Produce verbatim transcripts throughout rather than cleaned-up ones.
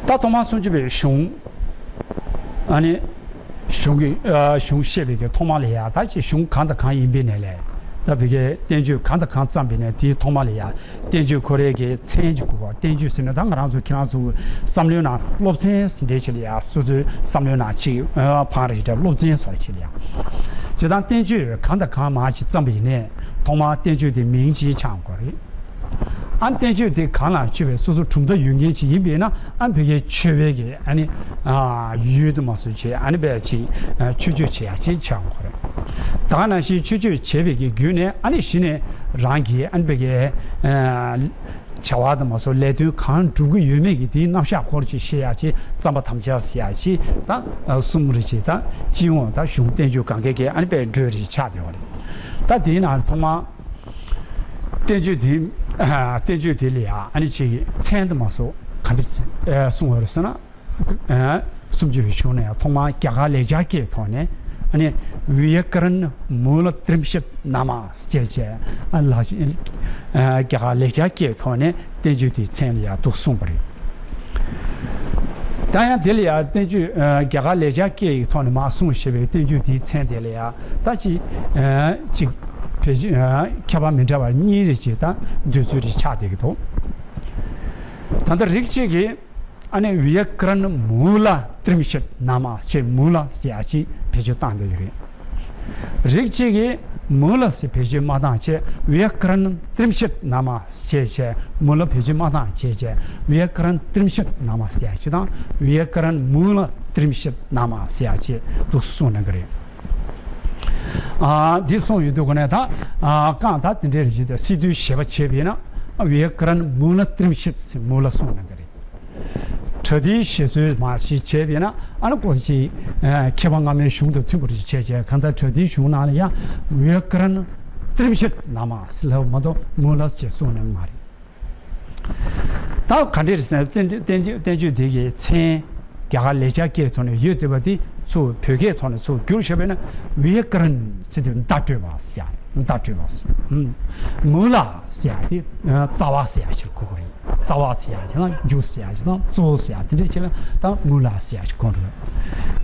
ད་ཐོག་མར་སུམ་ཅུ་པའི་གཞུང་། ཨ་ནི་གཞུང་གི་ཨ་གཞུང་བཤད་པའི་གི་ཐོག་མ་ལ་ཡ། ད་ཅིག་གཞུང་གང་དང་གང་ཡིན་པའི་ནས་ལས། ད་བི་གའི་བསྟན་བཅོས་གང་དང་གང་བརྩམས་པའི་ནས་དེའི་ཐོག་མ་ལ་ཡ། བསྟན་བཅོས་ཁོ་རའི་གི་མཚན་གཅིག་དགོས་པ། བསྟན་བཅོས་ཟེར་ན་ད་ང་རང་ཚོ་ཁྱེད་རང་ཚོ་བསམ་བློའི་ནང་སློབ་ཚན་འདྲ་ཅིག་ལ་ཡ། སོ་སོའི་བསམ་བློའི་ནང་ཅིག་ཨ་ཕངས་རེ་ཞིག་འདྲ། སློབ་ཚན་སོགས་ཅིག་ལ་ཡ། སྤྱིར་བཏང་བསྟན་བཅོས་གང་དང་གང་མང་ཅིག་བརྩམས་པ་ཡིན་ནའི་ཐོག་མར་བསྟན་བཅོས་དེ་མིང་ཅིག་ཆགས་དགོས་རེད། ཨ་བསྟན་བཅོས་དེ་གང་ལ་མཆོད་པའི་སོ་སོ་གྲུབ་མཐའ་ཡོད་མཁན་ཅིག་ཡིན་པས་ན། ཨ་བི་གའི་མཆོད་པའི་གི་ཨ་ནི་ཨ་ཡུལ་དུ་མ་སོང་བྱས། ཨ་ནི་བས་ཅིག་ཨ་མཆོད་བརྗོད་བྱེད་ཡ་ཅིག་ཆགས་དགོས་རེད། ད་ག་ནང་བཞིན་མཆོད་བརྗོད་བྱས་པའི་གི་བརྒྱུད་ནས། ཨ་ནི་གཞི་ནས་རང་གི་ཨ་ནི་བི་གའི་ཨ་བྱ་བ་དུ་མ་སོང་། ལས་དོན་གང་སྒྲུབ་ཀྱི་ཡོད་མེད་ཀྱི་དེའི་རྣམ་གཞག་སྐོར་ཅིག་བཤད་ཡ་ཅིག་བརྩམ་པར་དམ་བཅའ་ཟེར་ཡ་ཅིག་ད་ཨ་གསུམ་རེ་ཅིག་ད་སྤྱི་ཡོངས་ད་གཞུང་བསྟན་བཅོས་སྒང་གའི་གི་ཨ་ནི་བས་འགྲོས་རེ་ཆགས་བསྡད་པ་རེད། ད་དེའི་ནང་ཐོག་མར་བསྟན་བཅོས་དེ། ཨ་བསྟན་བཅོས་དེ་ལ་ཡ་ཨ་ནི་ཅིག་མཚན་དུ་མ་སོང་ག་འདྲ་ཟེར་ཨ་གསུངས་པ་རེད་ཟེར་ན། ཨ་སུམ་ཅུ་པའི་གཞུང་ནས་ཐོག་མར་རྒྱ་གར་ལེགས་སྦྱར་སྐད་ཐོག་ནས། ཨ་ནི་བྱཱ་ཀ་ར་ཎ་མཱུ་ལ་ཏྲིཾ་ཤད་ནཱ་མ་ཞེས་བྱས། ཨ་ལ་ཨ་རྒྱ་གར་ལེགས་སྦྱར་སྐད་ཐོག་ནས་བསྟན་བཅོས་དེའི་མཚན་ལ་ཡ་འདུག་གསུངས་པ་རེད། ད་ཡང་དེ་ལ་ཡ་བསྟན་བཅོས་ཨ་རྒྱ་གར་ལེགས་སྦྱར་སྐད་ཀྱི་ཐོག་ནས་མར་གསུངས་བཞག་པའི་བསྟན་བཅོས་དེའི་མཚན་དེ་ལ་ཡ་ད་ཅིག་ཨ་ཅིག་བེད་སྤྱོད་ཨ་ཁྱད་པར་མི་འདྲ་བ་གཉིས་རེ་ཅིག་ད་འདོད་ཚུལ་རེ་ཆགས་བསྡད་ཀྱི་འདུག་ད་ལྟ་རིགས་གཅིག་གིས་ཨ་ནི་བྱཱ་ཀ་ར་ཎ་མཱུ་ལ་ཏྲིཾ་ཤད་ནཱ་མ་ཞེས། མཱུ་ལ་ཟེར་ཡ་ཅིག་བེད་སྤྱོད་བཏང་བསྡད་ཀྱི་རེད། རིགས་གཅིག་གིས་མཱུ་ལ་ཟེར་བེད་སྤྱོད་མ་བཏང་བྱས། བྱཱ་ཀ་ར་ཎ་ཏྲིཾ་ཤད་ནཱ་མ་ཞེས་བྱས། མཱུ་ལ་བེད་སྤྱོད་མ་བཏང་བྱས་བྱས། བྱཱ་ཀ་ར་ཎ་ཏྲིཾ་ཤད་ནཱ་མ་ཟེར་ཡ་ཅིག་དང་། བྱཱ་ཀ་ར་ཎ་མཱུ་ལ་ཏྲིཾ་ཤད་ནཱ་མ་ཟེར་ཡ་ཅིག་འདུག་གསུངས་གནང་གི་རེད། ཨ་འདི་གསུངས་ཡོང་དུས་ཀ་ནས་ད་ཨ་རྐང་ད་དེ་འདྲའི་རིགས་ཀྱི་ད་སི་ཏུའི་བཞེད་པ་བྱས་པས་ན། བྱཱ་ཀ་ར་ཎ་མཱུ་ལ་ཏྲིཾ་ཤད་ཟེར་མཱུ་ལ་གསུངས་གནང་གི་རེད། པྲ་ཏིའི་བཞེད་སྲོལ་མ་ཞིག་བྱས་པས་ན། ཨ་ནི་ཀོ་ཅིག་ཨ་མཁས་པ་སྔ་མའི་གཞུང་དང་མཐུན་པར་ཞིག་བྱས་བྱས། གང་ལྟར་པྲ་ཏིའི་གཞུང་ནང་ལ་ཡང་བྱཱ་ཀ་ར་ཎ་ཏྲིཾ་ཤད་ནཱ་མ་ཟེར་ལབ་མ་གཏོགས་མཱུ་ལ་ཞེས་གསུངས་གནང་མ་རེད། ད་ག་འདྲ་རེད་ཟེར་ན། བསྟན་བཅོས་དེ་གི་མཚན་རྒྱ་གར་ལེགས་སྦྱར་སྐད་ཐོག་ནས་ཡོད་བསྡད་པ་དེ་ཚུར་བོད་སྐད་ཐོག་ནས་ཚུར་བསྒྱུར་བཞག་པས་ན། བྱཱ་ཀ་ར་ཎ་ཟེར་དུས་བརྡ་སྤྲོད་པ་ཟེར་ཡ། བརྡ་སྤྲོད་པ་ཟེར། ཨུམ། མཱུ་ལ་ཟེར་ཡ་དེ་རྩ་བ་ཟེར་ཡ་ཞིག་གོ་གི་རེད། རྩ་བ་ཟེར་ཡ་ཞིག་དང་། རྒྱུ་ཟེར་ཡ་ཞིག་དང་། གཙོ་བོ་ཟེར་ཡ་དེ་འདྲ་ཅིག་ལ་ད་མཱུ་ལ་ཟེར་ཡ་ཞིག་གོ་གི་རེད།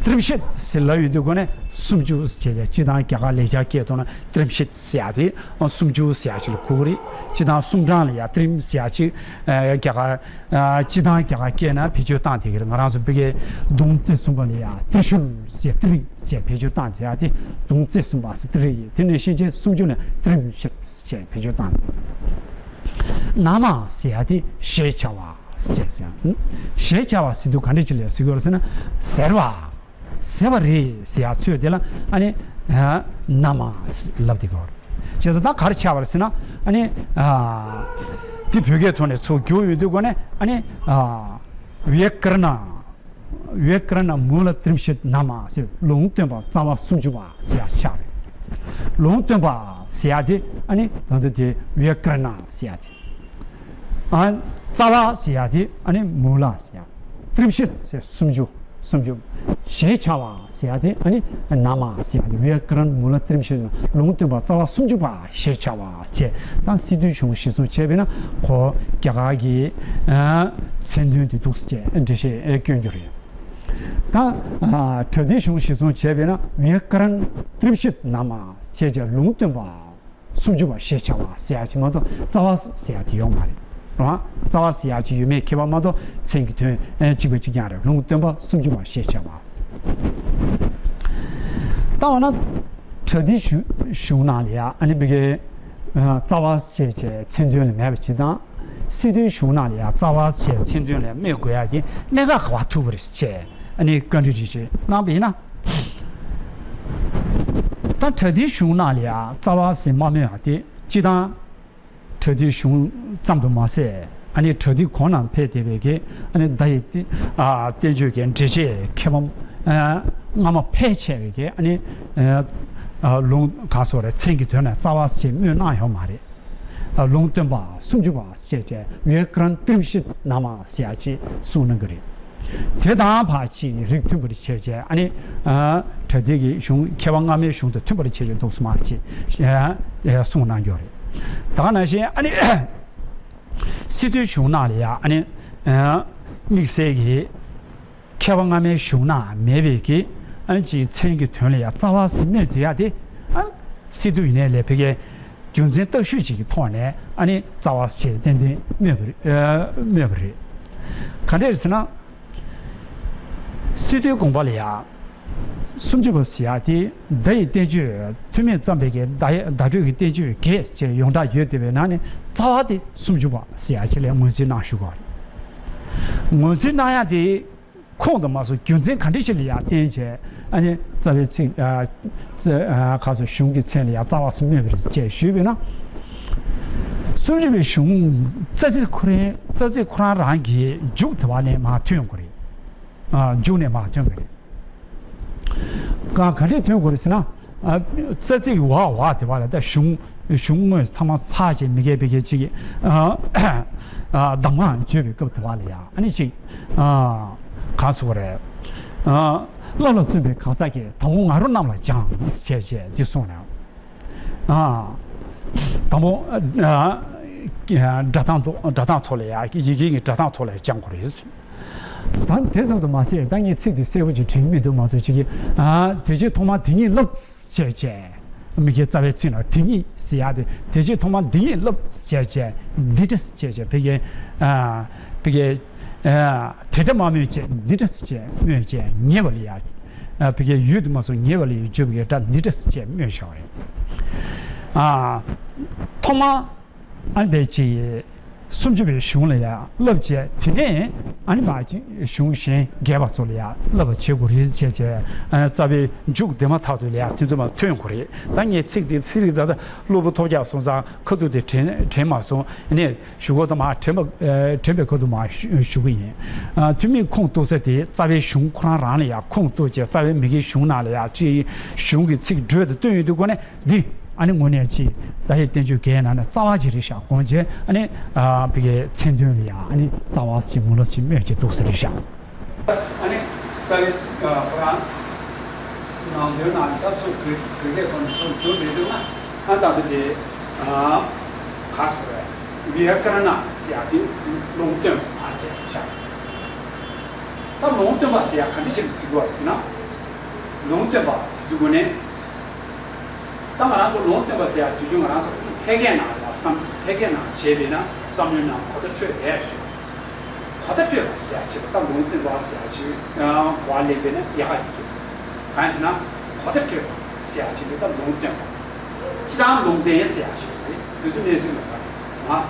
ཏྲིཾ་ཤད་ཟེར་ལབ་ཡོང་དུས་ཀ་ནས་སུམ་ཅུ་ཟེར་ཡ། སྤྱིར་བཏང་རྒྱ་གར་ལེགས་སྦྱར་སྐད་ཐོག་ན་ཏྲིཾ་ཤད་ཟེར་ཡ་དེ་སུམ་ཅུ་ཟེར་ཡ་ཞིག་ལ་གོ་གི་རེད། སྤྱིར་བཏང་སུམ་གྲངས་ལ་ཡ་ཏྲིཾ་ཟེར་ཡ་ཅིག་ཨ་རྒྱ་གར་ཨ་སྤྱིར་བཏང་རྒྱ་གར་སྐད་ནང་བེད་སྤྱོད་བཏང་བསྡད་ཀྱི་རེད། ང་རང་ཚོ་ཕ་གིའི་མདུང་རྩེ་གསུམ་པ་ལ་ཡ་ཏྲི་ཤཱུལ་ཟེར། ཏྲི་ཟེར་བེད་སྤྱོད་བཏང་བསྡད་ཡ་དེ་མདུང་རྩེ་གསུམ་པ་ཟེར། ཏྲི་ཡིན། དེ་ནས་ཕྱིན་ཆད་སུམ་ཅུ་ནས་ཏྲིཾ་ཤད་ཟེར་བེད་སྤྱོད་བཏང་། ནཱ་མ་ཟེར་ཡ་དེ་ཞེས་བྱ་བ་ཟེར་ཟེར། ཞེས་བྱ་བ་ཟེར་དུས་ག་འདྲ་ཅིག་ལ་ཟེར་དགོས་རེད་ཟེར་ན། ཟེར་བ། ཟེར་བ་རེད་ཟེར་ཡ་ཚོད་དེ་ལ་ཨ་ནི་ཨ་ནཱ་མ་ལབ་བསྡད་ཀྱི་ཡོད་རེད། བྱས་ཙང་ད་ག་རེ་ཆགས་པ་རེད་ཟེར་ན། ཨ་ནི་ཨ་དེ་བོད་སྐད་ཐོག་ནས་ཚུར་བསྒྱུར་ཡོང་དུས་ཀ་ནས། ཨ་ནི་ཨ་བྱཱ་ཀ་ར་ཎ། བྱཱ་ཀ་ར་ཎ་མཱུ་ལ་ཏྲིཾ་ཤད་ནཱ་མ་ཟེར། ལུང་སྟོན་པ་རྩ་བ་སུམ་ཅུ་པ་ཟེར་ཡ་ཆགས་རེད། ལུང་སྟོན་པ་ཟེར་ཡ་དེ་ཨ་ནི་ད་ལྟ་དེ་བྱཱ་ཀ་ར་ཎ་ཟེར་ཡ་དེ། ཨ་རྩ་བ་ཟེར་ཡ་དེ་ཨ་ནི་མཱུ་ལ་ཟེར་ཡ། ཏྲིཾ་ཤད་ཟེར་སུམ་ཅུ། སུམ་ཅུ། ཞེས་བྱ་བ་ཟེར་ཡ་དེ་ཨ་ནི་ནཱ་མ་ཟེར་ཡ་དེ། བྱཱ་ཀ་ར་ཎ་མཱུ་ལ་ཏྲིཾ་ཤད། ལུང་སྟོན་པ་རྩ་བ་སུམ་ཅུ་པ་ཞེས་བྱ་བ་ཟེར། ད་སི་ཏུའི་གཞུང་གཞིར་བཟུང་བྱས་པས་ན་ཁོ་རྒྱ་གར་གྱི་ཨ་མཚན་དོན་དེ་འདུག་སེ་འགྲེལ་བཤད་སྐྱོན་རྒྱུ་རེད། ད་ཨ་པྲ་ཏིའི་གཞུང་གཞིར་བཟུང་བྱས་པས་ན། བྱཱ་ཀ་ར་ཎ་ཏྲིཾ་ཤད་ནཱ་མ་ཞེས་བྱ། ལུང་སྟོན་པ་སུམ་ཅུ་པ་ཞེས་བྱ་བ་ཟེར་ཡ་ཅིག་མ་གཏོགས་རྩ་བ་ཟེར་ཡ་དེ་ཡོད་མ་རེད། རེད་བ། རྩ་བ་ཟེར་ཡ་ཅིག་ཡོད་མེད་ཁྱད་པར་མ་གཏོགས་མཚན་གྱི་དོན་ཨེ་གཅིག་པ་གཅིག་རྐྱང་རེད། ལུང་སྟོན་པ་སུམ་ཅུ་པ་ཞེས་བྱ་བ་ཟེར། ད་འོ་ན་པྲ་ཏིའི་གཞུང་གཞུང་ནང་ལ་ཡ་ཨ་ནི་ཕ་གིའི་ཨ་རྩ་བ་ཞེས་བྱའི་མཚན་དོན་ལ་མེད་པ་ཅིག་དང་། སི་ཏུའི་གཞུང་ནང་ལ་ཡ་རྩ་བ་ཞེས་མཚན་དོན་ལ་སྨོས་དགོས་ཡ་དེ་གནད་འགག་ག་པར་ཐུག་པ་རེད་ཅེས་ཨ་ནི་བཀའ་འདྲི་རེ་རེ་གནང་བ་ཡིན་ན། ད་པྲ་ཏིའི་གཞུང་ནང་ལ་ཡ་རྩ་བ་ཟེར་མ་སྨོས་ཡ་དེ། སྤྱིར་བཏང་པྲ་ཏིའི་གཞུང་ཙམ་དུ་མ་ཟད། ཨ་ནི་པྲ་ཏི་གོང་ན་ཕེབས་བསྡད་པའི་གི་ཨ་ནི་ད་ཡི་ཏི་ཨ་བསྟན་བཅོས་ཀྱི་འགྲེལ་བྱེད་མཁས་པ་ཨ་སྔ་མ་ཕལ་ཆེ་བའི་གི་ཨ་ནི་ཨ་ལུང་གང་སོགས་རེད། མཚན་གྱི་དོན་ལ་རྩ་བ་ཞེས་སྨོས་གནང་ཡོད་མ་རེད། ཨ་ལུང་སྟོན་པ་སུམ་ཅུ་པ་ཞེས་བྱའི་བྱཱ་ཀ་ར་ཎ་ཏྲིཾ་ཤད་ནཱ་མ་ཟེར་ཡ་ཅིག་གསུངས་གནང་གི་རེད། དེ་དང་ཕར་ཅིག་རིགས་མཐུན་པར་བྱས་བྱས། ཨ་ནི་ཨ་པྲ་ཏི་གི་གཞུང་མཁས་པ་སྔ་མའི་གཞུང་དང་མཐུན་པར་བྱས་བྱས་འདུག་སེ་མར་ཅིག་ཨ་གསུངས་གནང་ཡོད་རེད། ད་ག་ནང་བཞིན་ཨ་ནི་སི་ཏུའི་གཞུང་ནང་ལ་ཡ་ཨ་ནི་ཨ་ དམིགས་བསལ་གྱི་མཁས་པ་སྔ་མའི་གཞུང་ན་མེད་པའི་གི་ཨ་ནི་ཅིག་མཚན་གྱི་དོན་ལ་ཡང་རྩ་བ་ཟེར་སྨོས་བསྡད་ཡ་དེ། ཨ། སི་ཏུ་ཡིན་ནའི་ལས་ཕ་གིའི་རྒྱུ་མཚན་བརྟག་ཞིབ་ཅིག་གི་ཐོག་ནས་ཨ་ནི་རྩ་བ་ཟེར་ཏན་ཏན་སྨོས་པ་རེད། ཨ། སྨོས་པ་རེད། ག་འདྲ་རེད་ཟེར་ན། སི་ཏུའི་དགོངས་པ་ལ་ཡང་། སུམ་ཅུ་པ་ཟེར་ཡ་དེ་བརྡ་ཡི་བསྟན་བཅོས། ཐུ་མིས་བརྩམས་པའི་གི་བརྡ་བརྡ་སྤྲོད་ཀྱི་བསྟན་བཅོས་བརྒྱད་ཅེས་ཡོངས་གྲགས་ཡོད་བསྡད་པའི་ནང་ནས་རྩ་བ་དེ་སུམ་ཅུ་པ་ཟེར་ཡ་ཅིག་ལ་ངོས་འཛིན་གནང་བཞུགས་པ་རེད། ངོས་འཛིན་གནང་ཡ་དེ་ཁུངས་དང་མ་སོགས་རྒྱུ་མཚན་ག་འདྲ་ཞིག་ལ་ཡང་བརྟེན་བྱས་ཨ་ནི་རྩ་བའི་ཚིག་ཨ། རྩ་ཨ། ཁ་སོ་གཞུང་གི་མཚན་ལ་ཡང་རྩ་བ་སུ་སྨོས་པ་རེད་ཅེས་ཞུས་པས་ན། སུམ་ཅུ་པའི་གཞུང་རྩ་ཚིག་ཁོ་རང་རྩ་ཚིག་ཁོ་རང་རང་གི་མཇུག་དེ་བ་ནས་མར་ཐོན་དགོས་རེད། ཨ། མཇུག་ནས་མར་ཐོན་དགོས་རེད། ག་ག་འདྲས་ཐོན་དགོས་རེད་ཟེར་ན། ཨ། རྩ་ཚིག་བ་བ་དེ་བ་ལ་ད་གཞུང་གཞུང་དངོས་ཚང་མ་ཚར་བྱས་མི་སྐད་ཕ་གིའི་ཅིག་ཨ། ཨ། གདམས་ངག་བརྗོད་པའི་སྐབས་དེ་བ་ལ་ཡང་ཨ་ནི་ཅིག་ཨ། གང་ཟེར་དགོས་རེད། ཨ། བསླབ་ལ་བརྩོན་པའི་གང་ཟག་གིས། དང་པོ་ང་རོ་རྣམས་ལ་སྦྱང་། ཞེས་བྱས་འདི་གསུངས་ནས། ཨ། དང་པོ་ཨ། སྒྲ་གདངས་ཐོག་སྒྲ་གདངས་ཐོག་ལ་ཡང་ཡི་གེ་གི་སྒྲ་གདངས་ཐོག་ལ་སྦྱང་དགོས་རེད། ད་དེ་ཙམ་དུ་མ་ཟད་ད་ངས་ཚིག་འདི་གསལ་པོ་ཅིག་དྲན་གྱི་མི་འདུག་མ་གཏོགས་ཅིག་གིས། ཨ། དེ་རྗེས་ཐོག་མར་དེ་ཉིད་བསླབ་ཅེས་བྱས། མི་སྐད་རྩ་བའི་ཚིག་ནང་དེ་ཉིད་ཟེར་ཡ་དེ། དེ་རྗེས་ཐོག་མར་དེ་ཉིད་བསླབ་ཅེས་བྱས། འདི་འདྲ་ཅེས་བྱས་ཕ་གིའི། ཨ། ཕ་གིའི། ཨ། དེ་འདྲ་མ་སྨོས་བྱས་འདི་འདྲ་ཅེས་སྨོས་བྱས་ཉེ་བ་ལ་ཡ། ཨ། ཕ་གིའི་ཡུལ་དུ་མ་སོང་ཉེ་བ་ལ་ཡ་བརྗོད་པའི་སྒྲ་འདི་འདྲ་ཅེས་སྨོས་བཞག་པ་རེད། ཨ། ཐོག་མར། ཨ་ནི་ཕ་གི་སུམ་ཅུ་པའི་གཞུང་ལ་ཡང་བསླབ་བྱས། དེ་ནས་ཨ་ནི་མ་གཞུང་གཞན་རྒྱས་པ་ཚོ་ལ་ཡང་བསླབ་པ་བྱེད་དགོས་རེད་ཅེས་བྱས། ཨ། རྩ་བའི་མཇུག་དེ་མ་ཐག་ཏུ་ལ་ཡང་དེ་ཚོ་མ་ཐོན་དགོས་རེད། ད་ངས་ཚིག་དེ་ཚིག་རིགས་ད་ལྟ་གློ་བུར་ཐོལ་རྒྱག་སོང་ཙང་ཁ་ཐུག་དེ་དྲན་དྲན་མ་སོང་། ཨ་ནི་ཞུ་གོ་དང་མ་དྲན་པ་དྲན་པའི་ཁ་ཐུག་མ་ཞུ་གི་ཡིན། ཨ། ཐུ་མིས་ཁུངས་གཏུགས་ས་དེ་རྩ་བའི་གཞུང་ཁོ་རང་རང་ལ་ཡང་ཁུངས་གཏུགས་བྱས། རྩ་བའི་མི་སྐད་གཞུང་ནང་ལ་ཡང་ཅིག་གཞུང་གི་ཚིག་འགྲོས་དང་བསྟུན་ཡོད་དུས་སྒོ་ནས། འདི་ཨ་ནི་དངོས་གནས་ཅིག་བརྡ་ཡི་བསྟན་བཅོས་བརྒྱད་ནང་ནས་རྩ་བ་ཅིག་རེད་ཤག་དགོངས་བྱས། ཨ་ནི་ཨ་ཕ་གིའི་མཚན་དོན་ལ་ཡང་ཨ་ནི་རྩ་བ་ཞིག་མུ་ལ་ཞིག་སྨོས་ཀྱི་འདུག་ས་རེད་ཤག་ཨ་ནི་རྩ་བའི་ཚིག་ཨ་ཁོ་རང་ནང་དོན་ནང་ད་ཚུར་བོད་བོད་སྐད་ཐོག་ནས་ཚུར་བསྒྱུར་མི་འདུག་ན། ཨ་ད་ལྟ་དེ་ཨ་ག་སོ་རེད། བི་ཡ་ཀ་ར་ན་ཟེར་ཡག་དེ་ལུང་སྟོན་པ་ཟེར་ཤག་ད་ལུང་སྟོན་པ་ཟེར་ཡག་ག་འདྲ་ཅིག་ལ་ཟེར་དགོས་པ་ཟེར་ན། ལུང་སྟོན་པ་ཟེར་དུས་སྒོ་ནས། ད་ང་རང་ཚོ་ལུང་སྟོན་པ་ཟེར་ཡག་དུས་རྒྱུན་ང་རང་ཚོ་ཕལ་སྐད་ནང་ལ་བསམ་ཕལ་སྐད་ནང་བྱས་པས་ན་བསམ་བློའི་ནང་གོ་བརྡ་སྤྲོད་བསྡད་ཡག་ཞིག་གོ་བརྡ་སྤྲོད་པ་ཟེར་ཡག་ཅིག་ད་ལུང་སྟོན་པ་ཟེར་ཡག་ཅིག་གོ་བ་ལེན་པས་ན་ཡག་ག་ཡོད་འདུག་གང་ཡིན་ཟེར་ན་གོ་བརྡ་སྤྲོད་པ་ཟེར་ཡག་ཅིག་ལ་ད་ལུང་སྟོན་པ། སྤྱིར་བཏང་ལུང་བསྟན་ཟེར་ཡག་ཅིག་ཡོད་རེད། དེ་ཚོ་གནས་ཚུལ་ལ་ད་ང་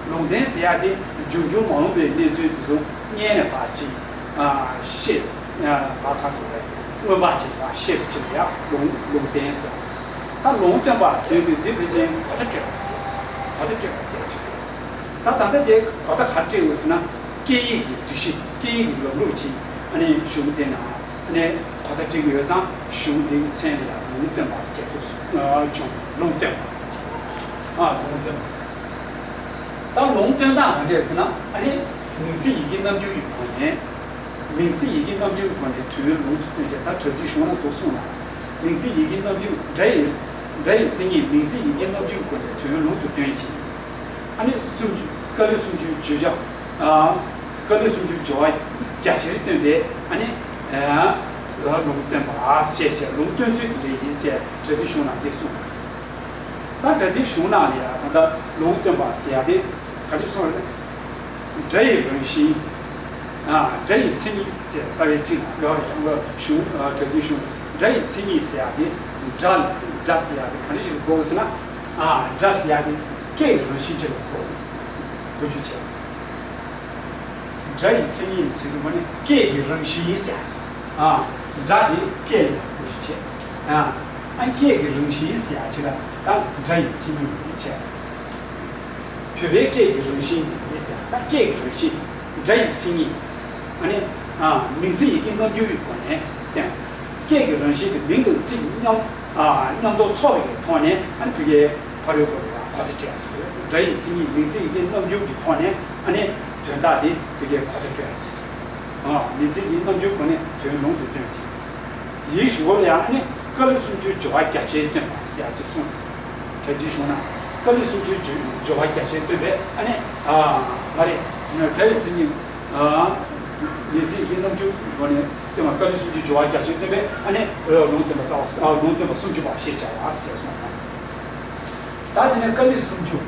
ལུང་བསྟན་ཟེར་ཡག་དེ་འབྱུང་འགྱུར་མ་འོངས་པའི་གནས་ཚུལ་དེ་ཚོ་སྔོན་ནས་ཕར་ཅིག་ཨ་ཤེས། ཨ་ཕར་ཁ་སོ་རེད། སྔོན་དཔག་བྱེད་པ་ཤེས་པ་ཅིག་ལ་ཡང་ལུང་ལུང་བསྟན་ཟེར། ད་ལུང་སྟོན་པ་ཟེར་དུས་འདི་ཕལ་ཆེར་གོ་བརྡ་སྤྲོད་པ་ཟེར། གོ་བརྡ་སྤྲོད་པ་ཟེར་ཅིག་རེད། ད་ད་ལྟ་དེ་གོ་བརྡ་ག་རེ་སྤྲད་ཡོད་ཟེར་ན། སྐད་ཡིག་གི་སྒྲིག་གཞི་སྐད་ཡིག་གི་ལམ་ལུགས་ཅིག་ཨ་ནི་གཞུང་དེ་ནང་ཨ་ནི་གོ་བརྡ་སྤྲད་ཀྱི་ཡོད་ཙང་གཞུང་དེའི་མཚན་ལ་ཡང་ལུང་སྟོན་པ་ཟེར་དུས་སུ་ཨ་བྱུང་། ལུང་སྟོན་པ་ཟེར། ཨ་ལུང་སྟོན་པ། ད་ལུང་སྟོན་སྟངས་ག་འདྲས་ཟེར་ན། ཨ་ནི་མིང་ཚིག་ཡི་གེ་རྣམ་འགྱུར་གྱི་སྒོ་ནས། མིང་ཚིག་ཡི་གེ་རྣམ་འགྱུར་གྱི་སྒོ་ནས་དོན་ལུང་དུ་སྟོན་ཅེས། ད་གྲ་སྒྲིག་གཞུང་ན་འདུག་གསུངས་ལ། མིང་ཚིག་ཡི་གེ་རྣམ་འགྱུར་སྒྲ་ཡི་སྒྲ་ཡི་མཚན་ཉིད་མིང་ཚིག་ཡི་གེ་རྣམ་འགྱུར་གྱི་སྒོ་ནས་དོན་ལུང་དུ་སྟོན་ཅིང་། ཨ་ནི་སུམ་ཅུ་ཀཱ་ལི་སུམ་ཅུའི་བརྗོད་བྱ། ཨ་ཀཱ་ལི་སུམ་ཅུའི་སྦྱོར་བ་རྒྱ་ཆེར་སྟོན་པས་ཨ་ནི་ཨ་ལུང་སྟོན་པ་ཞེས་བྱ། ལུང་སྟོན་ཚུལ་དེ་འདྲ་ཡིན་ཅེས་གྲ་སྒྲིག་གཞུང་ནང་འདི་གསུངས། ད་གྲ་སྒྲིག་གཞུང་ནང་ལ་ཡང་ད་ལྟ་ལུང་སྟོན་པ་ཟེར་ཡ་དེ་ག་ཅིག་གསུངས་རེད། སྒྲ་ཡི་རང་བཞིན། ཨ་སྒྲ་ཡི་མཚན་ཉིད་ཟེར་རྩ་བའི་ཚིག་ནང་ལ་ཡང་གཞུང་ཨ་གྲ་སྒྲིག་གཞུང་སྒྲ་ཡི་མཚན་ཉིད་ཟེར་ཡ་དེ་སྒྲ་སྒྲ་ཟེར་ཡ་དེ་ག་འདྲ་ཞིག་ལ་གོ་དགོས་ཟེར་ན། ཨ་སྒྲ་ཟེར་ཡ་དེ་སྐད་ཀྱི་རང་བཞིན་ཅིག་ལ་གོ་གོ་རྒྱུ་བྱས། སྒྲ་ཡི་མཚན་ཉིད་ཟེར་དུས་མ་ནི་སྐད་ཀྱི་རང་བཞིན་ཟེར་ཡ། ཨ་སྒྲ་དེ་སྐད་ལ་གོ་རྒྱུ་བྱས། ཨ་ཨ་སྐད་ཀྱི་རང་བཞིན་ཟེར་ཡ་ཅིག་ལ་ད་སྒྲ་ཡི་མཚན་ཉིད་ཡིན་བྱས། བོད་པའི་སྐད་ཀྱི་རང་བཞིན་དེ་རེད་ཟེར། ད་སྐད་ཀྱི་རང་བཞིན་སྒྲ་ཡི་མཚན་ཉིད། ཨ་ནི་ཨ་མིང་ཚིག་ཡི་གེ་རྣམ་འགྱུར་གྱི་སྒོ་ནས་བསྟན། སྐད་ཀྱི་རང་བཞིན་དེ་མིང་དང་ཚིག་མཉམ་ཨ་མཉམ་དུ་ཚོགས་པའི་ཐོག་ནས་ཨ་ནི་བོད་སྐད་ཕ་རོལ་པོ་ལ་གོ་བརྡ་སྤྲད་ཡ་ཅིག་རེད། སྒྲ་ཡི་མཚན་ཉིད་མིང་ཚིག་ཡི་གེ་རྣམ་འགྱུར་གྱི་ཐོག་ནས་ཨ་ནི་དོན་དག་དེ་བོད་སྐད་གོ་བརྡ་སྤྲད་ཡ་ཅིག་ཨ་མིང་ཚིག་ཡི་གེ་རྣམ་འགྱུར་སྒོ་ནས་དོན་ལུང་དུ་སྟོན་ཅིག་དེའི་གཞུག་གུ་ལ་ཡང་ནི་ཀཱ་ལི་སུམ་ཅུའི་སྦྱོར་བ་རྒྱ་ཆེར་སྟོན་པ་ཟེར་ཡག་ཅིག་གསུངས། གྲ་སྒྲིག་གཞུང་ན་ཀཱ་ལི་སུམ་ཅུའི་སྦྱོར་བ་རྒྱ་ཆེར་སྟོན་པས་ཨ་ནི་ཨ་མ་རེད། སྒྲ་ཡི་མཚན་ཉིད་ཨ་ ལས་ཚིག་གི་རྣམ་འགྱུར་གྱི་སྒོ་ནས་སྟོན་པ་ཀཱ་ལི་སུམ་ཅུའི་སྦྱོར་བ་རྒྱ་ཆེར་སྟོན་པས་ཨ་ནི་ལུང་སྟོན་པ་རྩ་བ་ཨ་ལུང་སྟོན་པ་སུམ་ཅུ་པ་ཞེས་བྱ་བ་ཞེས་གསུངས། ད་དེ་ནས་ཀཱ་ལི་སུམ་ཅུ།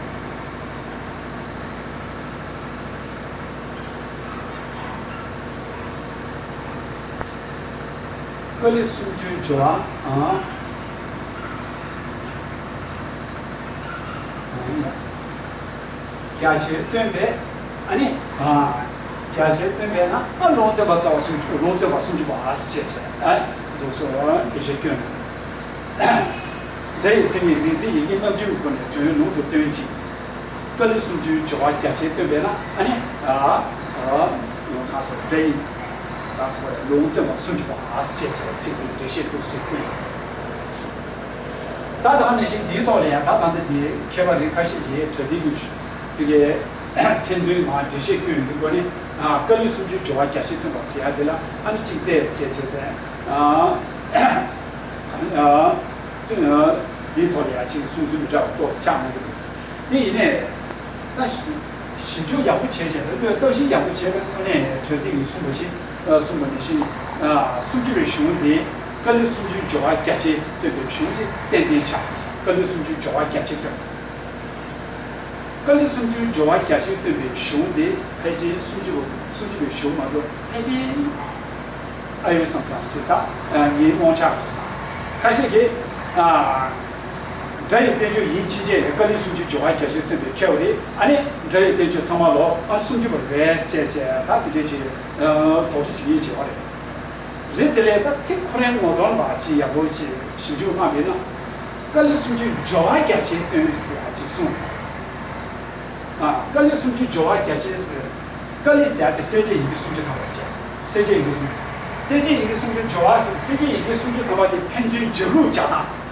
ཀཱ་ལི་སུམ་ཅུའི་སྦྱོར་བ། ཨང་། རྒྱ་ཆེར་སྟོན་པས་ཨ་ནི། ཨ། རྒྱ་ཆེར་སྟོན་པས་ན་ཨ་ལུང་སྟོན་པ་རྩ་བ་སུམ་ཅུ་ལུང་སྟོན་པ་སུམ་ཅུ་པ་ཞེས་བྱ་ཨ་འདུག་སོ་འགྲེལ་བཤད་སྐྱོན། སྒྲ་ཡི་མཚན་ཉིད་ལས་ཚིག་ཡི་གེའི་རྣམ་འགྱུར་གྱི་སྒོ་ནས་དོན་ལུང་དུ་སྟོན་ཅིང་། ཀཱ་ལི་སུམ་ཅུའི་སྦྱོར་བ་རྒྱ་ཆེར་སྟོན་པས་ན་ཨ་ནི། ཨ། ཨ། གང་སོགས་སྒྲ་ཡི། གང་སོགས་ལུང་སྟོན་པ་སུམ་ཅུ་པ་ཞེས་བྱ་ཚིག་དེའི་འགྲེལ་བཤད་འདུག་སོ་སྐྱོན། ད་ད་ག་ནང་བཞིན་འདིའི་ཐོག་ལ་ཡང་ད་ད་ལྟ་དེ་མཁས་པ་རིགས་ཁ་ཤས་ཀྱིས་བྲ་ཏི་གི་དེ་གའི་མཚན་དོན་མ་འགྲེལ་བཤད་སྐྱོན་གྱི་སྒོ་ནས་ཀཱ་ལི་སུམ་ཅུའི་སྦྱོར་བ་རྒྱ་ཆེར་སྟོན་པ་ཟེར་ཡ་དེ་ལ་ཨ་ནི་གཅིག་བལྟས་ཟེར་བྱས་ཏེ། ཨ། ཨ། དེའི་ཐོག་ལ་ཡང་གཅིག་གསུང་ཚུལ་མི་འདྲ་བ་ཏོག་ཙམ་ཆགས་མེད་ཀྱི་འདུག་དེ་ཡིན་ནའི། ད་ཞིབ་འཇུག་ཡག་པོ་བྱས་བྱས་ནས་བློས་བརྟག་ཞིབ་ཡག་པོ་བྱས་པའི་ཐོག་ནས་བྲ་ཏི་གིས་གསུངས་པ་ཞིག་གསུངས་པ་ནང་བཞིན། སུམ་ཅུ་པའི་གཞུང་དེ་ཀཱ་ལི་སུམ་ཅུའི་སྦྱོར་བ་རྒྱ་ཆེར་སྟོན་པའི་གཞུང་དེ་ཏན་ཏན་ཆགས། ཀཱ་ལི་སུམ་ཅུའི་སྦྱོར་བ་རྒྱ་ཆེར་སྟོན་པ། ཀཱ་ལི་སུམ་ཅུའི་སྦྱོར་བ་རྒྱ་ཆེར་སྟོན་པའི་གཞུང་དེ་ཕལ་ཆེར་སུམ་ཅུ་པ་སུམ་ཅུ་པའི་གཞུང་མ་གཏོགས་ཕལ་ཆེར་ཨ་ཡོད་བསམ་བསམ་ཅིག་ད་ངའི་རྨོངས་འཆར་ཅིག་དང་། ཁ་ཤས་ཀྱིས་ཨ། སྒྲ་ཡི་བསྟན་བཅོས་ཡིན་ཕྱིན་ཆད་ཀཱ་ལི་སུམ་ཅུའི་སྦྱོར་བ་རྒྱ་ཆེར་སྟོན་པའི་ཁྱད་པར་རེད། ཨ་ནི་སྒྲ་ཡི་བསྟན་བཅོས་ཚང་མ་ལོ་ཨ་སུམ་ཅུ་པ་རེད་ཅེས་བྱས་ད་དེ་འདྲས་ཅིག་དོགས་འདྲི་བྱེད་ཡིན་བྱེད་པ་རེད། རེད། དེ་ལས་ད་ཚིག་ཁོ་རའི་ངོ་གདོང་ལ་ཅིག་ཡག་པོ་ཅིག་ཞིབ་འཇུག་གནང་བས་ན། ཀཱ་ལི་སུམ་ཅུའི་སྦྱོར་བ་རྒྱ་ཆེར་སྟོན་ཟེར་ཡ་ཅིག་གསུངས། ཨ། ཀཱ་ལི་སུམ་ཅུའི་སྦྱོར་བ་རྒྱ་ཆེར་ཟེར། ཀཱ་ལི་ཟེར་ཡ་དེ་གསལ་བྱེད་ཡི་གེ་སུམ་ཅུ་ཐམ་པ་བྱས། གསལ་བྱེད་ཡི་གེ་སུམ་ཅུ། གསལ་བྱེད་ཡི་གེ་སུམ་ཅུ་སྦྱོར་བ་ཟེར། གསལ་བྱེད་ཡི་གེ་སུམ་ཅུ་ཐམ་པ་དེ་ཕན་ཚུན་སྦྱར་ལུགས་སྦྱར་སྟངས།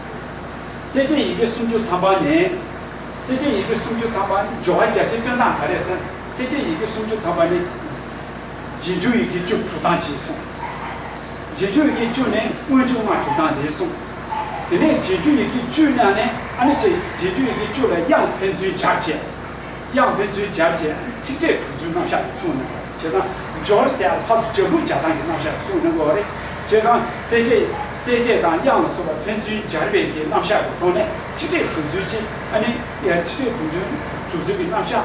གསལ་བྱེད་ཡི་གེ་སུམ་ཅུ་ཐམ་པ་ནས། གསལ་བྱེད་ཡི་གེ་སུམ་ཅུ་ཐམ་པ་ནི་སྦྱོར་བ་རྒྱ་ཆེར་སྟོན་སྟངས་ག་རེ་ཟེར། གསལ་བྱེད་ཡི་གེ་སུམ་ཅུ་ཐམ་པ་ནི། རྗེས་འཇུག་ཡི་གེ་བཅུ་གྲུབ་སྟངས་ཅིག་གསུངས། རྗེས་འཇུག་ཡི་གེ་བཅུ་ནི་སྔོན་འཇུག་ལྔ་གྲུབ་སྟངས་དེ་གསུངས། དེ་ནས་རྗེས་འཇུག་ཡི་གེ་བཅུ་ནང་ནས་ཨ་ནི་ཅིག་རྗེས་འཇུག་ཡི་གེ་བཅུ་ལ་དབྱངས་ཕན་ཚུན་སྦྱར་བྱས། དབྱངས་ཕན་ཚུན་སྦྱར་བྱས་ཚིག་ཕྲད་གྲུབ་ཚུལ་རྣམ་གཞག་དེ་གསུངས་གནང་བ་རེད། བྱས་ཙང་སྦྱོར་ཟེར་ཡ་ཕར་ཚུར་སྦྱར་ལུགས་སྦྱར་སྟངས་ཀྱི་རྣམ་གཞག་དེ་གསུངས་གནང་དགོས་པ་རེད། བྱས་ཙང་གསལ་བྱེད་གསལ་བྱེད་དང་དབྱངས་ལ་སོགས་པ་ཕན་ཚུན་སྦྱར་བའི་གི་རྣམ་གཞག་གི་ཐོག་ནས་ཚིག་ཕྲད་གྲུབ་ཚུལ་གཅིག་ཨ་ནི་ཡ་ཚིག་ཕྲད་གྲུབ་ཚུལ་གྲུབ་ཚུལ་གྱི་རྣམ་གཞག་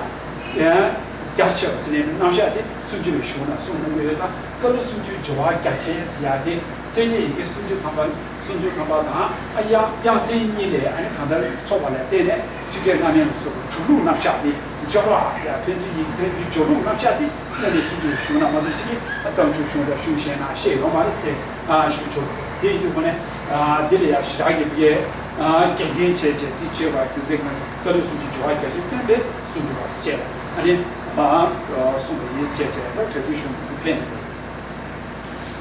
ཡང་རྒྱ་ཆེ་བ་ཟེར་ནས་རྣམ་གཞག་དེ་སུམ་ཅུ་པའི་གཞུང་ན་གསུངས་གནང་གི་ཡོད་ཙང་ཀཱ་ལི་སུམ་ཅུའི་སྦྱོར་བ་རྒྱ་ཆེ་ཟེར་ཡ་དེ་གསལ་བྱེད་ཡི་གེ་སུམ་ཅུ་ཐམ་པ་སུམ་ཅུ་ཐམ་པ་དང་ཨ་དབྱངས་དབྱངས་གསལ་གཉིས་ལས་ཨ་ནི་གང་ལྟར་ཚོགས་པ་ལ་བརྟེན་ནས་ཚིག་ཕྲད་རྣམ་དབྱེ་ལ་སོགས་པ་གྲུབ་ལུགས་རྣམ་གཞག་དེ་སྦྱོར་བ་ཟེར་ཡ་ཕན་ཚུན་ཡི་གེ་ཕན་ཚུན་སྦྱོར་ལུགས་རྣམ་གཞག་དེ་གནད་ནས་སུམ་ཅུ་པའི་གཞུང་ན་མ་གཏོགས་ཅི་གི་རྟགས་འཇུག་གཞུང་དང་གཞུང་གཞན་ན་བཤད་ཡོད་མ་རེད་ཟེར། ཨ་ཞུ་ཆོག་དེ་ཡིན་དུས་ཁོ་ནས་ཨ་དེ་ལ་ཡང་ཞེ་དྲག་གི་བུ་ཡས་ཨ་དགེ་རྒན་བྱས་བྱས་དེ་བྱེད་པ་རྒྱུ་མཚན་གང་ཀ་ལོ་གསུམ་གྱི་སྦྱོར་བ་རྒྱ་ཆེར་སྟོན་པས་གསུམ་གྱི་བར་བཅས་ཨ་ནི་ཨ་གསུངས་པ་ཡིན་ཟེར་བྱས་ད་གྲོས་མཐུན་གཞུང་གི་ཕན་ནས་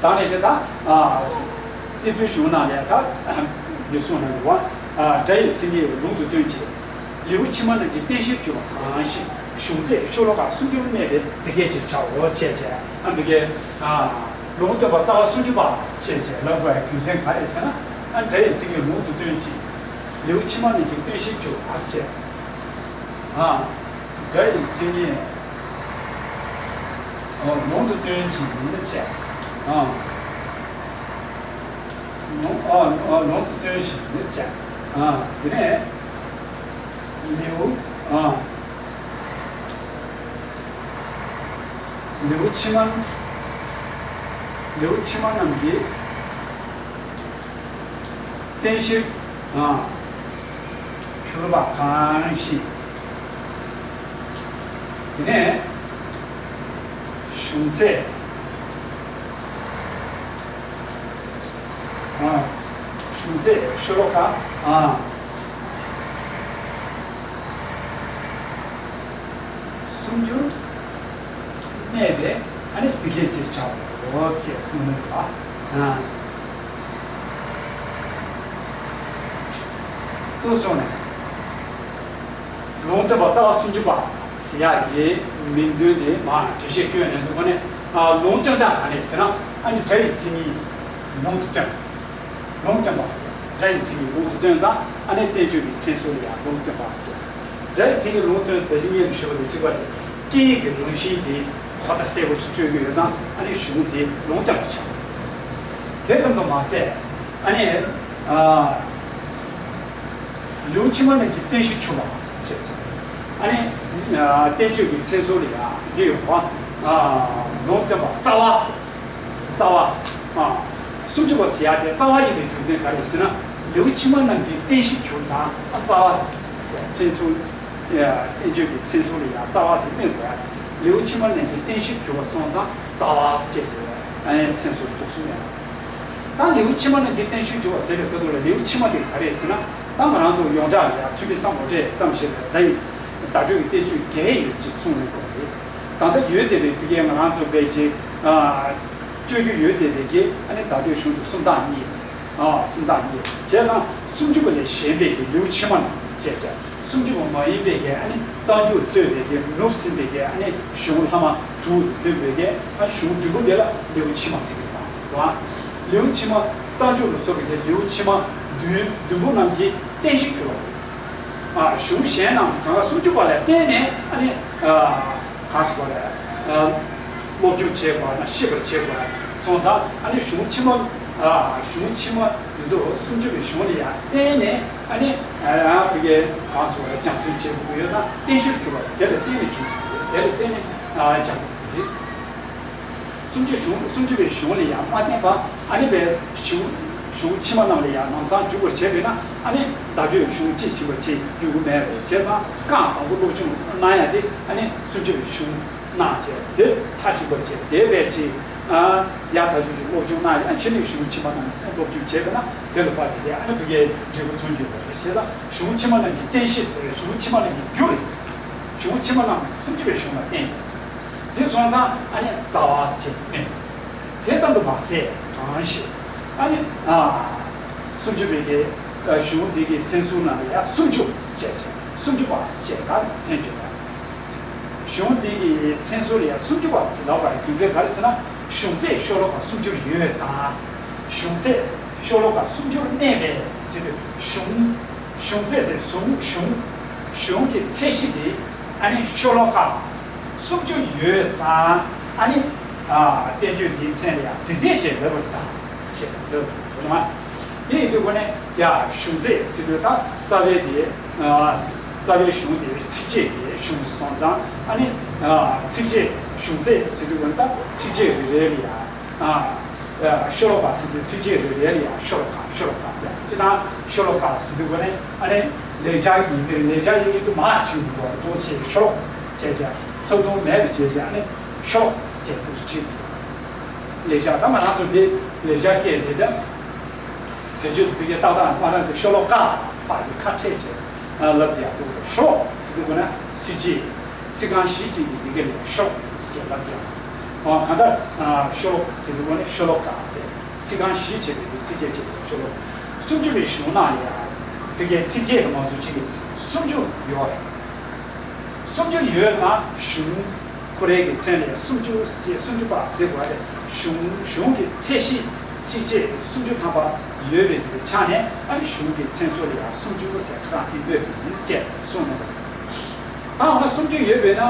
ད་ནས་བྱས་ད་ཨ་སྲིད་དོན་གཞུང་ནང་ལས་ད་འདི་གསུངས་གནང་གི་བ། ཨ་སྒྲ་ཡི་མཚན་ཉིད་ལུང་དུ་སྟོན་ཅིང་། ལེའུ་ཕྱི་མ་རྣམས་ཀྱི་རྟེན་གཞིར་གྱུར་པ་གང་ཞིག་གཞུང་ཚད་ཤོ་ལོ་ཀ་སུམ་ཅུར་གནས་པས་དེ་སྐད་ཅེས་བྱའོ་ཞེས་བྱས་ཨ་འདི་གའི་ཨ། ལུང་སྟོན་པ་རྩ་བ་སུམ་ཅུ་པ་ཞེས་བྱས་ལབ་དགོས་པའི་རྒྱུ་མཚན་ག་རེ་ཟེར་ན། ཨ་སྒྲ་ཡི་མཚན་ཉིད་ལུང་དུ་སྟོན་ཅིང་། ལེའུ་ཕྱི་མ་རྣམས་ཀྱི་རྟེན་གཞིར་གྱུར་པ་ཞེས། ཨ་སྒྲ་ཡི་མཚན་ཉིད་ལུང་དུ་སྟོན་ཅིང་ཞེས། ཨ་ལུང་ཨ་ལུང་དུ་སྟོན་ཅིང་ཞེས། ཨ་དེ་ནས་ལེའུ་ཨ། ལེའུ་ཕྱི་མ། ལེའུ་ཕྱི་མ་རྣམས་ཀྱི་རྟེན་གཞིར་གྱུར་པ་གང་ཞིག་དེ་ནས་གཞུང་ཚད། གཞུང་ཚད་ཤོ་ལོ་ཀ་སུམ་ཅུ་གནས་པས་ཨ་ནི་དེ་སྐད་ཅེས་བྱའོ་ཞེས་གསུངས་ནས་པ། ཏུ་སོང་ནས། ལུང་སྟོན་པ་རྩ་བ་སུམ་ཅུ་པ་ཟེར་ཡག་གི་མིང་དོན་དེ་མར་འགྲེལ་བཤད་སྐྱོན་ནས་འདུག་གོ་ནས། ལུང་སྟོན་སྟངས་ག་ནས་ཟེར་ན་ཨ་ནི་སྒྲ་ཡི་མཚན་ཉིད་ལུང་དུ་སྟོན། ལུང་སྟོན་པ་ཟེར་སྒྲ་ཡི་མཚན་ཉིད་ལུང་དུ་སྟོན་ཙང་ཨ་ནི་བསྟན་བཅོས་ཀྱི་མཚན་གསོལ་ལ་ཡང་ལུང་སྟོན་པ་ཟེར། སྒྲ་ཡི་མཚན་ཉིད་ལུང་སྟོན་ཟེར་ད་གིན་སྔོན་ནས་ཞུས་པ་དང་གཅིག་པ་རེད། སྐད་ཡིག་གི་རང་བཞིན་དེ་ གོ་བརྡ་གསལ་པོ་ཞིག་སྤྲོད་ཀྱི་ཡོད་ཙང་ཨ་ནི་གཞུང་དེ་ལུང་སྟོན་པ་ཆགས་ཡོད། དེ་ཙམ་དུ་མ་ཟད་ཨ་ནི་ཨ། ལེའུ་ཕྱི་མ་རྣམས་ཀྱི་བརྟན་བཞུགས་གྱུར་པ་ཞེས་བྱ། ཨ་ནི་ཨ། བསྟན་བཅོས་ཀྱི་མཚན་གསོལ་ལ་ཡང་འདི་ཡོད་པ། ཨ། ལུང་སྟོན་པ་རྩ་བ། རྩ་བ། ཨ། སུམ་ཅུ་པ་ཟེར་ཡ་དེ་རྩ་བ་ཡིན་པའི་རྒྱུ་མཚན་ག་རེ་ཟེར་ན། ལེའུ་ཕྱི་མ་རྣམས་ཀྱི་བརྟན་བཞུགས་གྱུར་ཙང་རྩ་བ། མཚན་གསོལ། བསྟན་བཅོས་ཀྱི་མཚན་གསོལ་ལ་ཡང་རྩ་བ་ཟེར་སྨོས་དགོས་ཡ། ལེའུ་ཕྱི་མ་རྣམས་ཀྱི་བརྟན་བཞུགས་གྱུར་པ་སོང་ཙང་རྩ་བ་ཞེས་བྱ་བའི་མཚན་གསོལ་འདུག་གསུངས་ཡོད། ད་ལེའུ་ཕྱི་མ་རྣམས་ཀྱི་བརྟན་བཞུགས་གྱུར་པ་ཟེར་བའི་སྐབས་དུ་ལ་ལེའུ་ཕྱི་མ་དེ་ག་རེ་ཟེར་ན། ད་ང་རང་ཚོ་ཡོངས་གྲགས་ལ་ཡང་ཐུ་མི་སམ་བྷོ་ཊས་བརྩམས་བཞག་པའི་ད་ཡིན། བརྡ་སྤྲོད་ཀྱི་བསྟན་བཅོས་བརྒྱད་ཡོད་ཅེས་གསུངས་ཡོད་པ་རེད། ད་ལྟ་ཡོད་བསྡད་པའི་དུས་རྒྱལ་ང་རང་ཚོ་བས་ཀྱི་སྤྱོད་རྒྱུ་ཡོད་བསྡད་པའི་གི་ཨ་ནི་བརྡ་སྤྲོད་གཞུང་དུ་སུམ་རྟགས་གཉིས། ཨ། སུམ་རྟགས་གཉིས་བྱས་ཙང་སུམ་ཅུ་པ་ལས་གཞན་པའི་གི་ལེའུ་ཕྱི་མ་རྣམས་བཅས་བྱས། སུམ་ཅུ་པ་མ་ཡིན་པའི་གི་ཨ་ནི་རྟགས་འཇུག་གཙོས་པའི་གི་ནུབ་ཟིན་པའི་གི་ཨ་ནི་གཞུང་ལྷག་མ་དྲུག་ཏུ་འདོད་པའི་གི་ཨ་ནི་གཞུང་བདུན་པོ་དེ་ལ་ལེའུ་ཕྱི་མ་ཟེར་གི་དང་བ། ལེའུ་ཕྱི་མ་རྟགས་འཇུག་ལ་སོགས་པའི་གི་ལེའུ་ཕྱི་མ་བདུན་བདུན་པོ་རྣམས་ཀྱི་བརྟན་བཞུགས་གྱུར་པ་རེད། ཨ། གཞུང་གཞན་རྣམས་གང་ག་སུམ་ཅུ་པ་ལ་བརྟེན་ནས་ཨ་ནི་ཨ། གང་ཟེར་དགོས་རེད། ཨ། སློབ་སྦྱོང་བྱེད་དགོས་ན་ཤེས་པར་བྱེད་དགོས་སོང་ཙང་ཨ་ནི་གཞུང་ཕྱི་མ། ཨ། གཞུང་ཕྱི་མ་འདི་ཚོ་སུམ་ཅུ་པའི་གཞུང་ལ་ཡང་བརྟེན་ནས་ཨ་ནི་ཨ་དེ་གའི་གང་ཟེར་དགོས་རེད། སྦྱང་བརྩོན་བྱེད་དགོས་ཡོད་ཙང་བརྟན་བཞུགས་གྱུར་པ་དེ་ལ་བརྟེན་ནས་བྱུང་བ་རེད། དེ་ལ་བརྟེན་ནས་ཨ་སྦྱངས་པ་རེད། སུམ་ཅུ་གཞུང་སུམ་ཅུ་པའི་གཞུང་ལ་ཡང་མ་བརྟེན་པ་ཨ་ནི་པའི་གཞུང་གཞུང་ཕྱི་མ་རྣམས་ལ་ཡང་ལམ་སང་འཇུག་པར་བྱས་པས་ན་ཨ་ནི་བརྡ་སྤྲོད་གཞུང་དཔྱིས་ཕྱིན་པ་ཅིག་ཡོང་གི་མེད་པས། བྱས་ཙང་རྐང་དང་པོ་སློབ་སྦྱོང་གནང་ཡ་དེ་ཨ་ནི་སུམ་ཅུ་པའི་གཞུང་གནང་བྱས་དེ་མཐའ་གཅིག་པར་བྱས་དེ་བས་ཅིག་ཨ་ཡག་ཐག་ཆོད་ཅིག་སློབ་སྦྱོང་གནང་ཡ། ཕྱི་ནས་གཞུང་ཕྱི་མ་རྣམས་སློབ་སྦྱོང་བྱས་པས་ན་དེ་ལ་དཔག་པའི་དེ་ཨ་ནི་བུ་གའི་འབྲས་བུ་ཐོན་རྒྱུ་རེད། བྱས་ཙང་གཞུང་ཕྱི་མ་རྣམས་ཀྱི་བརྟན་བཞུགས་ཟེར་བའི་གཞུང་ཕྱི་མ་རྣམས་ཀྱི་རྒྱུ་རེད། གཞུང་ཕྱི་མ་རྣམས་སུམ་ཅུ་པའི་གཞུང་ལ་བརྟེན་ཡོད། དེ་སོང་ཙང་ཨ་ནི་རྩ་བ་ཞེས་སྨོས། དེ་ཙམ་དུ་མ་ཟད་གང་ཞིག་ཨ་ནི་ཨ་སུམ་ཅུ་པའི་གི་གཞུང་འདི་གི་མཚན་གསུམ་ནང་ལ་ཡང་སུམ་ཅུ་ཞེས་བྱ། སུམ་ཅུ་པ་ཞེས་ད་མཚན་བརྗོད་པ། གཞུང་འདི་གི་མཚན་གསུམ་ལ་ཡང་སུམ་ཅུ་པ་ཟེར་ལབ་པའི་རྒྱུ་མཚན་ག་རེ་ཟེར་ན། གཞུང་ཚད་ཤོ་ལོ་ཀ་སུམ་ཅུ་ཡོད་ཙང་། གཞུང་ཚད་ཤོ་ལོ་ཀ་སུམ་ཅུར་གནས་པའི་ཟེར་དུས་གཞུང་། གཞུང་ཚད་ཟེར་གཞུང་གཞུང་གཞུང་གི་ཚད་གཞི་དེ་ཨ་ནི་ཤོ་ལོ་ཀ་སུམ་ཅུ་ཡོད་ཙང་ཨ་ནི་ཨ་བསྟན་བཅོས་འདིའི་མཚན་ལ་ཡང་དེ་འདྲས་ཅེས་ལབ་པ་དང་ཞེས་ལབ་རུང་ཨ། དེ་ཡིན་དུས་ཁོ་ནས་ཡ་གཞུང་ཚད་ཟེར་དུས་ད་རྩ་བའི་དེ་ཨ་རྩ་བའི་གཞུང་དེ་ཚིགས་བཅད་ཀྱི་གཞུང་སོང་ཙང་ཨ་ནི་ཨ་ཚིགས་བཅད་གཞུང་ཚད་ཟེར་དུས་ཁོ་ནས་ད་ཚིགས་བཅད་རེ་རེ་ལ་ཡང་། ཨ། ཤོ་ལོ་ཀ་ཟེར་དུས་ཚིགས་བཅད་རེ་རེ་ལ་ཡང་ཤོ་ལོ་ཀ་ཤོ་ལོ་ཀ་ཟེར། སྤྱིར་བཏང་ཤོ་ལོ་ཀ་ཟེར་དུས་ཁོ་ནས་ཨ་ནི་ལེགས་སྦྱར་ཡིན་པའི་ལེགས་སྦྱར་ཡིན་དུས་མ་བྲིས་འདུག་གོ་ཏོག་ཙམ་ཤོ་ལོ་ཀ་བྱས་བྱས་ཚགས་དུམ་མེད་པ་བྱས་བྱས་ཨ་ནི་ཤོ་ལོ་ཀ་ཟེར་བྱས་འདུག་བྲིས་འདུག་ལེགས་སྦྱར་ད་ང་རང་ཚོ་འདི་ལེགས་སྦྱར་སྐད་འདི་ད་བེད་སྤྱོད་དུ་ཕ་གིའི་ཏག་ཏག་མ་རང་གི་ཤོ་ལོ་ཀ་ཕར་གྱི་ཁ་ཕྲལ་བྱས་ལབ་ཀྱི་ཡག་འདུག་ཤོ་ལོ་ཀ་ཟེར་དུས་ཁོ་ནས་ཚིགས་བཅད། ཚིག་རྐང་བཞི་བཅས་པའི་ཡི་གེ་ལ་ཤོ་ལོ་ཀ་ཟེར་ལབ་ཀྱང་། ཨ་གང་ལྟར་ཤོ་ལོ་ཀ་ཟེར་དུས་ནི་ཤོ་ལོ་ཀ་ཟེར། ཚིག་རྐང་བཞི་བྱས་པའི་ཚིགས་བཅད་ཅིག་ཤོ་ལོ་ཀ། སུམ་ཅུ་པའི་གཞུང་ནང་ལ་ཡང་ཕ་གིའི་ཚིགས་བཅད་དུ་མ་སུམ་ཅུ་ཡོད་རེད། སུམ་ཅུ་ཡོད་ཙང་གཞུང་ཁོ་རའི་གི་མཚན་ལ་ཡང་སུམ་ཅུ་ཞེས་སུམ་ཅུ་པ་ཟེར་དགོས་རེད། གཞུང་གཞུང་གི་ཚད་གཞི་ཚིགས་བཅད་སུམ་ཅུ་ཐམ་པ་ཡོད་པའི་གི་ཆ་ནས་ཨ་ནི་གཞུང་གི་མཚན་གསོལ་ལ་ཡང་སུམ་ཅུ་ཟེར་ཁ་གྲངས་དེ་སྨོས་པ་ཡིན་ཅེས་གསུངས་གནང་བ་རེད། ད་འོ་ན་སུམ་ཅུ་ཡོད་པས་ན་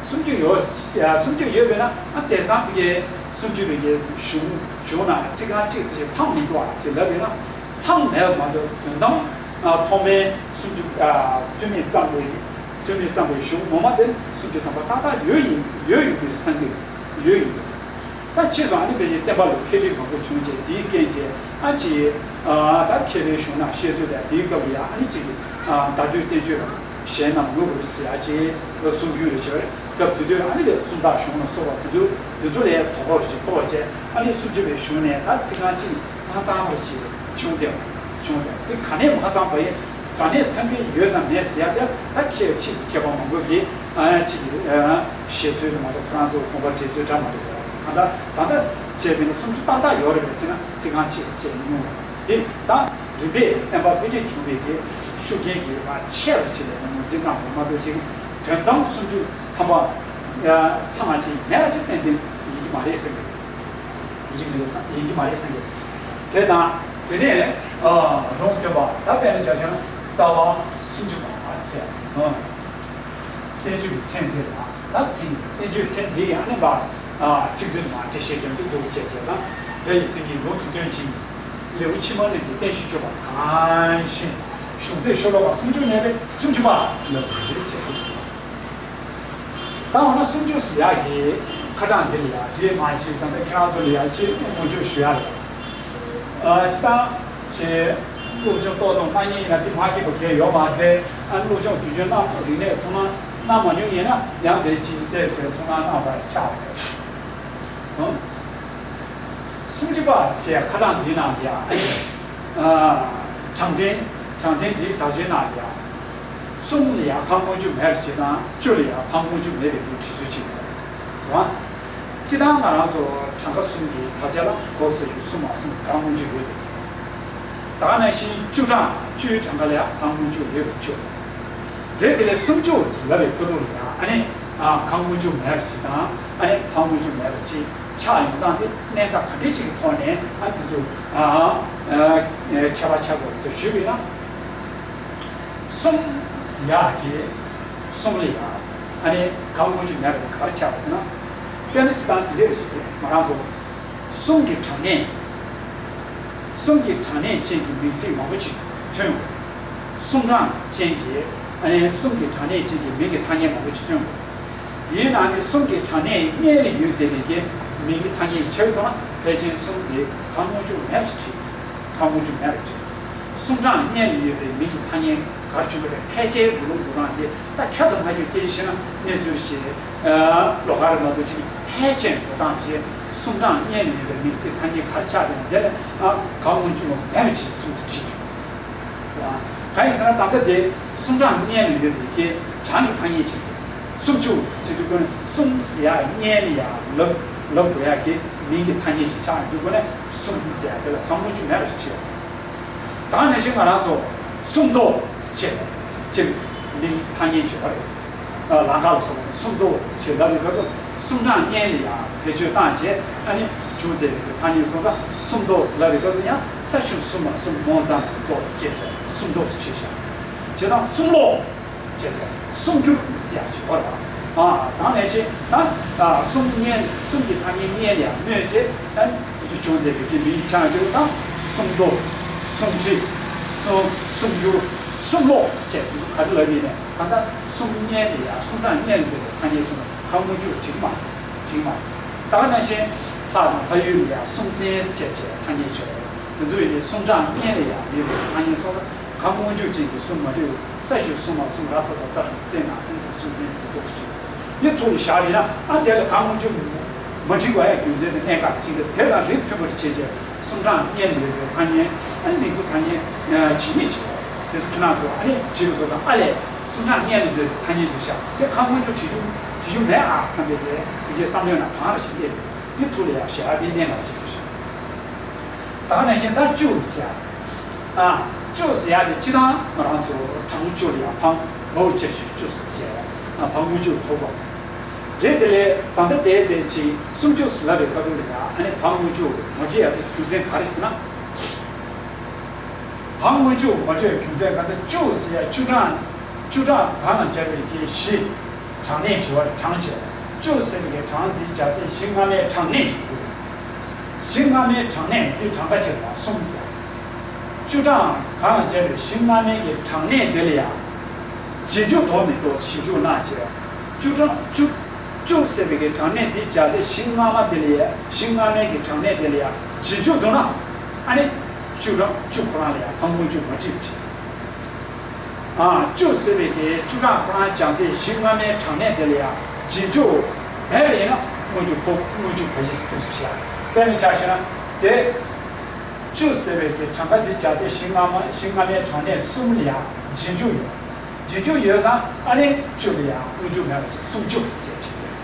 སུམ་ཅུ་ཡོད་ཡ་སུམ་ཅུ་ཡོད་པས་ན་ཨ་དེང་སང་ཕ་གིའི་སུམ་ཅུ་པའི་གི་གཞུང་གཞུང་ནང་ཚིག་རྐང་གཅིག་ཙམ་ཞིག་ཚང་མི་འདུག་ཨ་ཞེས་ལབ་ཡོད་ན་ཚང་མེད་པ་མ་གཏོགས་དོན་དམ་ཐོག་མའི་སུམ་ཅུ་ཐོན་མིས་བརྩམས་པའི་ཐོན་མིས་བརྩམས་པའི་གཞུང་ངོ་མ་དེ་སུམ་ཅུ་ཐམ་པ་ཏག་ཏག་ཡོད་ཡིན་ཡོད་ཡིན་པའི་བསམ་གྱི་ཡོད་ཡིན། ད་ཕྱིས་སུ་ཨ་ནི་ཕལ་ཆེར་བསྟན་པ་ལ་འཕེལ་འགྲིབ་མང་པོ་བྱུང་རྗེས་དེའི་རྐྱེན་གྱིས་ཨ་ཅེ་ད་མཁས་པའི་གཞུང་ནང་བཤད་ཚུལ་དང་དེའི་སྐབས་ལ་ཡང་ཨ་ནི་ཅིག་བརྡ་སྤྲོད་བསྟན་བཅོས་གཞན་རྣམས་ངོ་བོ་རེད་ཟེར་ཡ་ཅེ་གསུང་རྒྱུན་རེ་བྱས་སྐབས་དེ་དུས་ཨ་ནི་ལས་སུམ་རྟགས་གཞུང་ལ་སོགས་པ་དེ་ཚོ་དེ་ཚོ་ལས་དོ་ཕོག་རེ་ཅིག་ཕོག་པ་བྱས་ཨ་ནི་སུམ་ཅུ་པའི་གཞུང་ནས་ད་ཚིག་རྐང་གཅིག་མ་ཚང་བ་རེ་ཅིག་བྱུང་སྟེ་བྱུང་སྟེ་དེ་ག་ནས་མ་ཚང་པ་ཡིན། ག་ནས་ཚང་གི་ཡོད་དང་མེད་ཟེར་ཡ་དེ་ད་ཁྱེད་ཕྱིས་ཀྱི་མཁས་པ་མང་པོ་གིས་ཨ་ཅིག་ཨ་བཤད་ཚུལ་དུ་མ་གཏོགས་ཁོ་རང་ཚོ་དགོངས་པ་འགྲེལ་ཚུལ་འདྲ་མ་འདུག་ད་ལྟ་ད་ལྟ་བྱས་པས་ན་སུམ་ཅུ་ཏག་ཏག་ཡོད་རེད་པས་ཟེར་ན་ཚིག་རྐང་གཅིག་བཤད་མི་ཉུང་བ་དེ་ད་རིམ་པས་བསྟན་པ་འཕེལ་རྒྱས་བྱུང་བའི་གི་ཤུགས་རྐྱེན་གྱིས་མ་ཆེ་རུ་ཕྱིན་པའི་ངོས་འཛིན་གནང་དགོས་མ་གཏོགས་ཅིག་དོན་དམ་སུམ་ཅུ་ཐམ་པ་ཚང་བ་ཅིག་མེད་པ་ཅིག་ཏན་ཏན་ཡིན་གྱི་མ་རེད་ཟེར་གི་ཡིན་གྱི་མ་རེད་བསམ་ཡིན་གྱི་མ་རེད་བསམ་གི། དེ་དང་དེ་ནས་ཨ་ལུང་སྟོན་པ་ད་དཔེར་ན་བྱ་བྱ་ན་རྩ་བ་སུམ་ཅུ་པ་ཟེར། ཨ་བསྟན་བཅོས་ཀྱི་མཚན་དེ་ལ་ ད་མཚན་བསྟན་བཅོས་མཚན་དེ་ཡང་ནི་མ་ཚིག་བདུན་མ་འགྲེལ་བཤད་རྒྱབ་ཀྱི་འདུག་ཅེས་བྱས་ཙང་སྒྲ་ཡི་མཚན་ཉིད་ལུང་དུ་སྟོན་ཅིང་། ལེའུ་ཕྱི་མ་རྣམས་ཀྱི་བསྟན་བཅོས་བརྗོད་པ་གང་ཞིག་གཞུང་ཚད་ཤོ་ལོ་ཀ་སུམ་ཅུ་ནས་པའི་སུམ་ཅུ་པ་ཟེར་ལབ་པ་རེད་ཅེས་ཞུས་སོ། ད་འོ་ན་སུམ་ཅུ་ཟེར་ཡག་གི་ཁ་གྲངས་འདི་ལ་ཡང་དེ་མ་ཅིག་ད་ལྟ་ཁྱེད་རང་ཚོ་ལ་ཡང་ཅིག་སྔོན་བརྗོད་ཞུ་ཡག་རེད། ཨ་ཅི་ད་ཅེས་སློབ་སྦྱོང་ཏོག་ཙམ་གནང་མཁན་ཡིན་ན་འདི་མ་སྐྱེས་པ་གལ་ཡོད་མ་རེད། ཨ་སློབ་སྦྱོང་དུས་རྒྱུན་གནང་རིག་གནས་ཐོག་མ་གནང་མ་མྱོང་ཡིན་ན་ཡང་དེ་ཅིག་བལྟས་ཚེ་ཐོག་མ་གནང་བར་ཆགས་རེད། ཨང་། སུམ་ཅུ་པ་ཞེས་ཁ་གྲངས་འདིའི་ནང་ལ་ཡང་ཨ་གྲངས་འདྲེན་གྲངས་འདྲེན་འདིའི་དག་ཆའི་ནང་ལ་ཡང་། གསུམ་ལ་ཡང་ཕར་སྔོན་འཇུག་མེད་པ་ཅིག་དང་བཅུ་ལ་ཡང་ཕར་སྔོན་འཇུག་མེད་པའི་སྒྲིག་སྲོལ་ཅིག་ཡོད་རེད། སྤྱིར་བཏང་ང་རང་ཚོ་གྲངས་ཀ་གསུམ་གྱི་དག་ཆ་ལ་གོ་ས་ཡུལ་གསུམ་མ་གསུམ་ཕར་སྔོན་འཇུག་ཡོད་དེ། ད་ག་ནང་བཞིན་བཅུ་གྲངས་བཅུའི་གྲངས་ཀ་ལ་ཡང་ཕར་སྔོན་འཇུག་ཡོད་པའི་ཕྱིར། དེ་དེ་ལས་སུམ་ཅུ་ལབ་པའི་ཁ་ཐུག་ལ་ཡང་ཨ་ནི་ཕར་སྔོན་འཇུག་མེད་པ་ཅིག་དང་ཨ་ནི་ཕར་སྔོན་འཇུག་མེད་པ་ཅིག་ཆགས་ཡོང་སྟངས་དེ་གནད་འགག་ག་འདྲ་ཅིག་གི་ཐོག་ནས་ཨ་དེ་ཚོ་ཁྱད་པར་ཆགས་དགོས་ཟེར་ཞུས་པ་ཡིན་ན། གསུམ་ཟེར་ཡག་གི་གསུམ་ལ་ཡང་ཨ་ནི་ཕར་སྔོན་འཇུག་མེད་པ་དེ་ག་རེ་ཆགས་པ་ཟེར་ན། དཔེར་ན་སྤྱིར་བཏང་དེ་འདྲ་རེད། ང་རང་ཚོ་གསུམ་གྱི་གྲངས་གནས་གསུམ་གྱི་གྲངས་གནས་ཅན་གྱི་མིང་ཚིག་མང་པོ་ཅིག་ཐོན་ཡོང་། གསུམ་གྲངས་ཅན་གྱི་ཨ་ནི་གསུམ་གྱི་གྲངས་གནས་ཅན་གྱི་མིང་གི་ཐ་སྙད་མང་པོ་ཅིག་ཐོན་ཡོང་། དེའི་ནང་ནས་གསུམ་གྱི་གྲངས་གནས་སྔོན་ལ་ཡོད་བསྡད་པའི་གི་མིང་གི་ཐ་སྙད་ཆ་བཞག་ན་ཕལ་ཆེར་གསུམ་དེ་ཕར་སྔོན་འཇུག་མེད་པ་ཞིག་བྲིས། ཕར་སྔོན་འཇུག་མེད་པ་བྲིས། གསུམ་གྲངས་སྔོན་ལ་ཡོད་པའི་མིང་གི་ཐ་སྙད་ག་རེ་བྱུང་བ་རེད། ཕལ་ཆེར་འགྲོ་ལུགས་འགྲོ་སྟངས་དེ་ད་ཁྱབ་དང་མ་ཁྱབ་སྐད་ཆ་བཤད་ན་གནས་ཚུལ་ཞིག་ལོགས་ཀ་རེད་མ་གཏོགས་ཅིག་ཕལ་ཆེར་འགྲོ་སྟངས་ཞིག་གསུམ་གྲངས་སྔོན་ལ་ཡོད་པའི་མིང་ཚིག་ཐ་སྙད་ག་རེ་ཆགས་པའི་དེ་ལ་ཕར་སྔོན་འཇུག་མེད་པ་ཅིག་གསུམ་དུ་བྲིས་ཡོད། གང་ཡིན་ཟེར་ན་ད་ལྟ་དེ་གསུམ་གྲངས་སྔོན་ལ་ཡོད་པའི་གི་གྲངས་ཀྱི་ཐ་སྙད་ཅིག་སུམ་ཅུ་ཟེར་དུས་ཀུན་ནས་གསུམ་ཟེར་ཡག་སྔོན་ལ་ཡང་ལབ་ལབ་དགོས་ཡག་གི་མིང་གི་ཐ་སྙད་ཅིག་ཆགས་ཡོང་དུས་ཀུན་ནས་གསུམ་ཟེར་ཡག་དེ་ལ་ཕར་སྔོན་འཇུག་མེད་པ་ཞིག་བྲིས་ཡོད། ད་ནང་བཞིན་ང་རང་ཚོ་སུམ་མདོ་ཟེར་ཅིག་མིང་ཐ་སྙད་ཅིག་ཡོད་རེད། ལམ་ཁ་ལ་སོགས་པ་སུམ་མདོ་ཞེས་ལབ་པའི་སྐབས་སུ་གསུམ་གྲངས་སྔོན་ལ་ཡང་བེད་སྤྱོད་བཏང་རྗེས་ཨ་ནི་བྱུང་བསྡད་པའི་ཐ་སྙད་སོང་ཙང་སུམ་མདོ་ལབ་པའི་སྐབས་སུ་ཡང་ས་ཆུ་གསུམ་མ་གསུམ་མོ་དང་མདོ་ཞེས་བྱ་སུམ་མདོ་ཞེས་བྱ། བྱས་ཙང་གསུམ་ལོག་ཅེས་བྱ་གསུམ་འགྱུར་ཟེར་ཡག་ཅིག་ཡོད་རེད། ཨ་ད་ནང་བཞིན་ད་གསུམ་སྔོན་གསུམ་གྱི་ཐ་སྙད་སྔོན་ལ་ཡང་སྨོས་རྗེས་ཨ་ནི་བྱུང་བསྡད་པའི་གི་མིང་ཆགས་ཡོད་ན་སུམ་མདོ། སུམ་ཁྲི། སུམ་སུམ་འགྱུར། སུམ་ལོག་ཅེས་དེ་ཚོ་ག་རེ་ལབ་ཡིན་ནས་གང་ལྟར་གསུམ་སྔོན་ལ་ཡང་གསུམ་གྲངས་སྔོན་ལ་འདོད་པའི་ཐ་སྙད་སོང་ན་ཕར་སྔོན་འཇུག་འགྲིག་མ་འགྲིག་མ། ད་ག་ནང་བཞིན་ལྷ་དང་ལྷ་ཡུལ་ལ་ཡང་གསུམ་ཚན་ཅེས་བྱས་ཐ་སྙད་བྱས། དེ་ཚོ་ཡིན་ནས་གསུམ་གྲངས་སྔོན་ལ་ཡང་ཡོད་པའི་ཐ་སྙད་སོང་ན་ཕར་སྔོན་འཇུག་ཅན་གྱི་གསུམ་མ་འགྲིག་ས་ཆུ་གསུམ་མ་གསུམ་ར་ཚ་དང་རྩ་དང་རྩེ་ན་རྩེ་ཚ་གསུམ་ཚན་ཟེར་འདུག་ཅིང་། འདི་ཐུགས་ལ་བཞག་པ་ཡིན་ན་ཨ་དེ་ལ་ཕར་སྔོན་འཇུག་མ་འགྲིག་པ་ཡང་རྒྱུ་མཚན་དེ་གནད་འགག་ཅིག་རེད། དེ་དང་རིགས་མཐུན་པར་བྱས་རྗེས་གསུམ་གྲངས་སྔོན་ལ་ཡོད་པའི་ཐ་སྙད་ཨ་མིང་ཚིག་ཐ་སྙད་ཇི་སྙེད་ཅིག་དེ་ཚོ་ཁྱེད་རང་ཚོ་ཨ་ནི་བྲིས་པའི་སྐབས་དང་ཨ་ལས་གསུམ་གྲངས་སྔོན་ལ་ཡོད་པའི་ཐ་སྙད་ཅིག་བཞག་དེ་ཕར་སྔོན་འཇུག་བྲིས་རྒྱུ་བྲིས་རྒྱུ་མེད་ཨ་བསམ་པའི་དེ་དེ་གའི་བསམ་བློའི་ནང་གང་རེ་ཞིག་སླེབས་འདི་ཐུགས་ལ་ཡང་བཞག་དེ་གནད་འགག་ཅིག་རེད། ད་ག་ནང་བཞིན་ད་བཅུ་ཟེར་ཡ། ཨ། བཅུ་ཟེར་ཡ་དེ་སྤྱིར་བཏང་ང་རང་ཚོ་གྲངས་བཅུ་ལ་ཡང་ཕར་འགྲོ་བཅུ་ཞེས་བཅུ་ཟེར་བྱས། ཨ་ཕར་སྔོན་འཇུག་ཐོབ་པ་རེད། དེ་ལས་ད་ལྟ་འདས་པའི་ཅིག་སུམ་ཅུ་ལབ་པའི་སྐབས་ལ་ཡང་ཨ་ནི་ཕར་སྔོན་འཇུག་མ་བྲིས་ཡ་དེ་རྒྱུ་མཚན་ག་རེ་ཟེར་ན། ཕར་སྔོན་འཇུག་མ་བྲིས་ཡ་རྒྱུ་མཚན་ག་ད་བཅུ་ཟེར་ཡ་བཅུ་གྲངས་བཅུ་གྲངས་གང་ལ་སྦྱར་བའི་གི་བཞི། གྲངས་གནས་བྱེ་བ་རེད། གྲངས་བྱེ་བ། བཅུ་ཟེར་བའི་གྲངས་འདི་སྦྱར་ཚེ་བཞི་སྔ་མའི་གྲངས་གནས་ཀྱི་དགོས། བཞི་སྔ་མའི་གྲངས་གནས་འདི་གྲངས་ཀ་བྱེ་བ་གསུམ་ཟེར། བཅུ་གྲངས་གང་ལ་སྦྱར་བའི་བཞི་སྔ་མའི་གི་གྲངས་གནས་དེ་ལ་ཡང་། རྗེས་འཇུག་དོ་མི་གཏོགས་ཞིབ་འཇུག་གནང་བྱས། བཅུ་གྲངས་བཅུ། བཅུ་ཟེར་བའི་གི་གྲངས་གནས་འདི་སྦྱར་ཚེ་བཞི་སྔ་མ་དེ་ལ་ཡང་བཞི་སྔ་མའི་གི་གྲངས་གནས་དེ་ལ་ཡང་རྗེས་འཇུག་འདུག་ན། ཨ་ནི། བཅུ་གྲངས་བཅུ་ཁོ་རང་ལ་ཡང་ཕར་སྔོན་འཇུག་མ་བྲིས་པ་བྱས། ཨ། བཅུ་ཟེར་བའི་གི་བཅུ་གྲངས་ཁོ་རང་སྦྱར་ཚེ་བཞི་སྔ་མའི་གྲངས་གནས་དེ་ལ་ཡང་རྗེས་འཇུག་མེད་པ་ཡིན་ན་སྔོན་འཇུག་ཕོག་སྔོན་འཇུག་བ་ཞིག་ཏུ་བྱས། དཔེར་ན་ཆ་བཞག་ན་དེ། བཅུ་ཟེར་བའི་གི་གྲངས་ཀ་འདི་སྦྱར་ཚེ་བཞི་སྔ་མ་བཞི་སྔ་མའི་གྲངས་གནས་གསུམ་ལ་ཡང་རྗེས་འཇུག་ཡོད། རྗེས་འཇུག་ཡོད་ཙང་ཨ་ནི་བཅུ་ལ་ཡང་སྔོན་འཇུག་མེད་པ་ཅིག་སུམ་ཅུ་ཟེར་བྱས་བྲིས་ཏེ།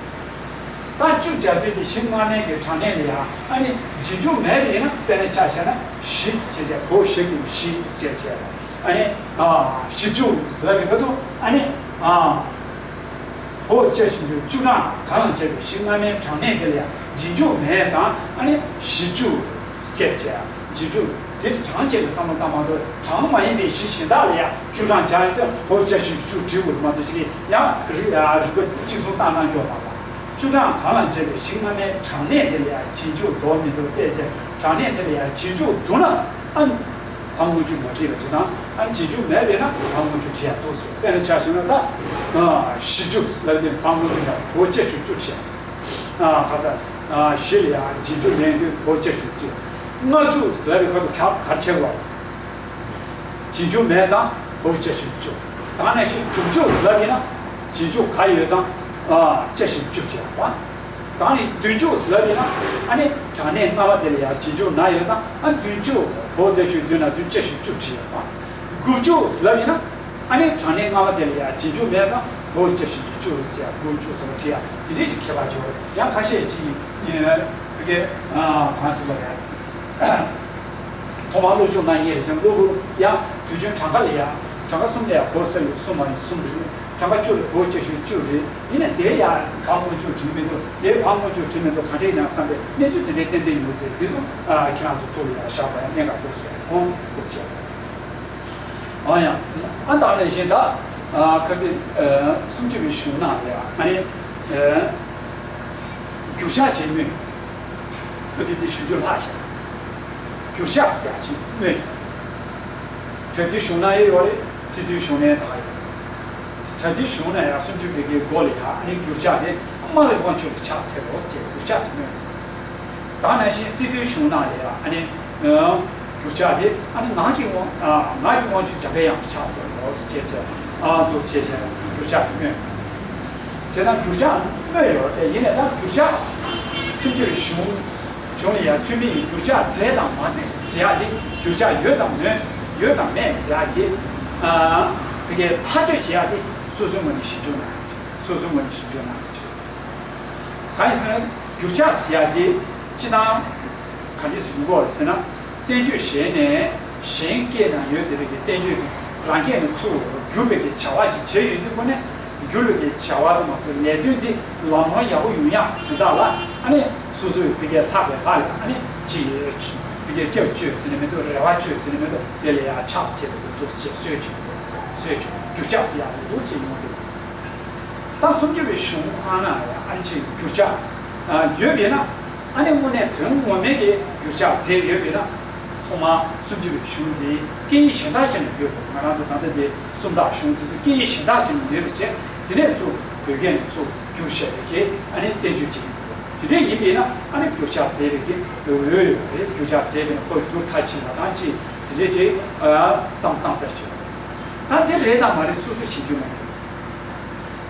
ད་བཅུ་སྦྱར་ཚེ་གི་བཞི་སྔ་མའི་གི་གྲངས་གནས་ལ་ཡང་ཨ་ནི་རྗེས་འཇུག་མེད་པ་ཡིན་ན་དཔེར་ན་ཆ་བཞག་ན་བཞི་ཟེར་བྱས་བྱས་བོད་བཞི་གི་བཞི་ཟེར་བྱས་བྱས་ཨ་ནི་ཨ་བཞི་བཅུ་ཟེར་བའི་སྐབས་དུ་ཨ་ནི་ཨ། བོད་བཅུ་ཞེས་བཅུ་གྲངས་གང་ལ་བྱས་པའི་བཞི་སྔ་མའི་གྲངས་གནས་དེ་ལ་ཡང་རྗེས་འཇུག་མེད་ཙང་ཨ་ནི་བཞི་བཅུ་བྱས་བྱས་རྗེས་འཇུག་ དེར་གྲངས་ཅན་གྱི་བསམ་བློ་བཏང་མ་གཏོགས། གྲངས་མ་ཡིན་པའི་གཞི་གཞན་དག་ལ་ཡང་བཅུ་གྲངས་སྦྱར་ཡོང་དུས་བོད་བརྒྱ་ཞེ་བཅུ་བྲིས་དགོས་མ་གཏོགས། ཅིག་ཡང་རིག་རིག་པ་གཅིག་མཚུངས་བཏང་གནང་རྒྱུ་མ་རེད། བཅུ་གྲངས་གང་ལ་སྦྱར་བའི་གཞི་སྔ་མའི་གྲངས་གནས་དེ་ལ་ཡང་རྗེས་འཇུག་འདོགས་མི་འདོགས་བལྟས་ཚེ། གྲངས་གནས་དེ་ལ་ཡང་རྗེས་འཇུག་འདུག་ན། ཨ། ཕར་མངོན་བརྗོད་མ་བྲིས་པ་ཅིག་དང་། ཨ། རྗེས་འཇུག་མེད་པས་ན་ཕར་མངོན་བརྗོད་བྲིས་ཡག་འདུག་ཟེར། དཔེར་ན་ཆ་བཞག་ན་ད། ཨ། བཞི་བཅུ་ལབ་དུས་ཕར་མངོན་བརྗོད་ཡང་བོད་བརྒྱ་ཞེ་བཅུ་བྲིས་ཡག་ཨ། ཁ་ས། ཨ། བཞི་ལ་ཡང་རྗེས་འཇུག་མེད་དུས་བོད་བརྒྱ་ཞེ་བཅུ། ལྔ་བཅུ་ཟེར་བའི་ཁ་ཐུག་ག་ག་རེ་བྱེད་དགོས། རྗེས་འཇུག་མེད་ཙང་བོད་བརྒྱ་ཞེ་བཅུ། ད་ནས་ཤིག་དྲུག་ཅུ་ཟེར་ཡིན་ན་རྗེས་འཇུག་ག་ཡོད་ཙང་། ཨ། བརྒྱ་ཞེ་བཅུ་བྱས་པ། ད་ནས་བདུན་ཅུ་ཟེར་ཡིན་ན། ཨ་ནི་གྲངས་གནས་སྔ་མ་དེ་ལ་ཡང་རྗེས་འཇུག་ན་ཡོད་ཙང་། ཨ། བདུན་ཅུ། བོད་བརྒྱ་ཞེ་བདུན་ན་བདུན་བརྒྱ་ཞེ་བཅུ་བྲིས་ཡོད་པ། དགུ་བཅུ་ཟེར་ཡིན་ན། ཨ་ནི་གྲངས་གནས་སྔ་མ་དེ་ལ་ཡང་རྗེས་འཇུག་མེད་ཙང་བོད་བརྒྱ་ཞེ་བཅུ་ཟེར་ཡ། དགུ་བཅུ་སོགས་བྲིས་ཡ། དེ་འདྲས་ཀྱི་ཁྱད་པར་ཡོད་རེད། ཡང་ཁ་ཤས་ཅིག་ཡིན་ན་བོད་སྐད་གང་ཟེར་བ་རེད། ཐོག་མར་སློབ་སྦྱོང་གནང་མཁན་རེད་ཀྱང་། སློབ་ཕྲུག་ཡང་དུས་རྒྱུན་གྲངས་ཀ་ལ་ཡང་གྲངས་ཀ་གསུམ་ལ་ཡང་གོ་ས་ཡོད། གསུམ་མ་ཡིན་གསུམ་རེད། གྲངས་ཀ་བཅུ་ལ་བོད་བརྒྱ་ཞེ་བཅུ་རེད། ཡིན་ན་དེ་ཡང་ཕར་མངོན་བརྗོད་བྲིས་མི་འདུག་དེ་ཕར་མངོན་བརྗོད་བྲིས་མི་འདུག་ག་འདྲས་ཡིན་ན་བསམ་པའི་གནས་ཚུལ་དེ་འདྲས་ཏན་ཏན་ཡོད་ཟེར། དེ་ཚོ་ཁྱེད་རང་ཚོ་ཐུགས་ལ་ཡང་བཞག་པ་ཡང་གནད་འགག་ཏོག་ཙམ་ཡོང་ཐུབ་ཟེར། ཨ་ཡང་། ཨ། ད་ནས་གཞན་དག་ཨ། ཁ་སང་། ཨ། གསུམ་བཅུ་པའི་གཞུང་ནང་ལ་ཡང་། ཨ་ནི། ཨ། འགྱུར་ཕྱག་ཅེས་སྨོས། ཁ་སང་དེ་ཞུ་རྒྱུ་ལྷག་ཤག་འགྱུར་ཕྱག་ཟེར་ཡག་ཅིག་སྨོས། པྲ་ཏིའི་གཞུང་ན་ཡང་ཡོད་རེད། སི་ཏུའི་གཞུང་ནའི་ད་ཡོད། པྲ་ཏིའི་གཞུང་ན་ཡང་སུམ་ཅུ་པའི་གི་མགོ་ལ་ཡང་། ཨ་ནི་འགྱུར་ཕྱག་དེ་སྨྲ་བའི་དབང་ཕྱུག་གི་ཕྱག་འཚལ་ལོ་ཞེས་འགྱུར་ཕྱག་ཅིག་སྨོས། ད་ནང་བཞིན་སི་ཏུའི་གཞུང་ནང་ལ་ཡང་། ཨ་ནི། ཨ། འགྱུར་ཕྱག་དེ། ཨ་ནི་ངག་གི་དབང་། ཨ། ངག་གི་དབང་ཕྱུག་འཇམ་པའི་དབྱངས་ཀྱི་ཕྱག་འཚལ་ལོ་ཞེས་བྱས། ཨ། འདུག་སེ་བྱས་བྱས་འགྱུར་ཕྱག་དེ་སྨོས། དེ་དང་འགྱུར་ཕྱག་སྨོས་ཡོད་རེད། ཡིན་ནའི་ད་འགྱུར་ཕྱག་སུམ་ཅུ་པའི་གཞུང་། གཞུང་ལ་ཡང་ཐོན་མི་ཡིས་འགྱུར་ཕྱག་མཛད་དང་མ་མཛད་ཟེར་ཡག་དེ། འགྱུར་ཕྱག་ཡོད་དང་མེད། ཡོད་དང་མེད་ཟེར་ཡག་དེ། ཨ། དེ་གའི་ཐག་གཅོད་བྱེད་ཡག་དེ་སོ་སོའི་ངོས་ནས་ཞིབ་འཇུག་གནང་ཡག་ཅིག་སོ་སོའི་ངོས་ནས་ཞིབ་འཇུག་གནང་ཡག་ཅིག་གང་ཡིན་ཟེར་ན། འགྱུར་ཕྱག་ཟེར་ཡག་དེ་སྤྱིར་བཏང་ག་འདྲས་སེ་ཡོང་གི་ཡོད་རེད་ཟེར་ན། བསྟན་བཅོས་གཞན་ནས། གཞན་སྐད་ནང་ཡོད་བསྡད་པའི་གི་བསྟན་བཅོས་དེ་རང་སྐད་ནང་ཚུར་བསྒྱུར་བའི་གི་བྱ་བ་ཅིག་བྱས་ཡོང་དུས་ཁོ་ནས། བསྒྱུར་བའི་གི་བྱ་བ་དང་མ་སོགས་ལས་དོན་དེ་ལམ་ལྷོང་ཡག་པོ་ཡོང་ཡག་དོན་དག་ལ། ཨ་ནི་སོ་སོའི་ཕ་གིའི་ལྷག་པའི་ལྷ་ལ། ཨ་ནི་ཅིག་ཕ་གིའི་སྐྱབས་བཅོལ་ཟེར་ནས་མི་འདུག་རེ་བ་བཅོལ་ཟེར་ནས་མི་འདུག་དེ་ལ་ཡང་ཕྱག་བྱས་པའི་གི་འདུག་སེ་བྱས་སྲོལ་ཅིག་སྲོལ་ཅིག་འགྱུར་ཕྱག་ཟེར་ཡག་དེ་འདུག་སེ་ཡོང་དུས། ད་སུམ་ཅུ་པའི་གཞུང་ཁོ་ན་ཡང་། ཨ་ནི་ཅིག་འགྱུར་ཕྱག་ཡོད་པས་ན། ཨ་ནི་དངོས་གནས་དོན་ངོ་མའི་གི་འགྱུར་ཕྱག་མཛད་ཡོད་པས་ན། ཐོག་མར་སུམ་ཅུ་པའི་གཞུང་དེ་སྐད་ཡིག་གཞན་དག་ཅིག་ནས་ཡོད་པ། ང་རང་ཚོ་ད་ལྟ་དེ་སུམ་རྟགས་གཞུང་དེ་ཚོ་སྐད་ཡིག་གཞན་དག་ཅིག་ནས་ཡོད་པ་བྱས། དེ་ནས་ཚུར་བོད་སྐད་ནས་ཚུར་བསྒྱུར་བཞག་པའི་གི། ཨ་ནི་བསྟན་བཅོས་ཅིག་ཡིན། དེ་འདྲས་ཡིན་པས་ན། ཨ་ནི་འགྱུར་ཕྱག་མཛད་པའི་གི་འོས་ཡོད་པ་རེད། འགྱུར་ཕྱག་མཛད་པས་ན་ཁོ་འགྱུར་མཐར་ཕྱིན་པ་དང་ཅིག་དེ་འདྲས་ཅིག་ཨ། བསམ་བཏང་ས་ཅིག་ད་དེ་རེད་དང་མ་རེད་སོ་སོས་ཤེས་རྒྱུ་མ་རེད།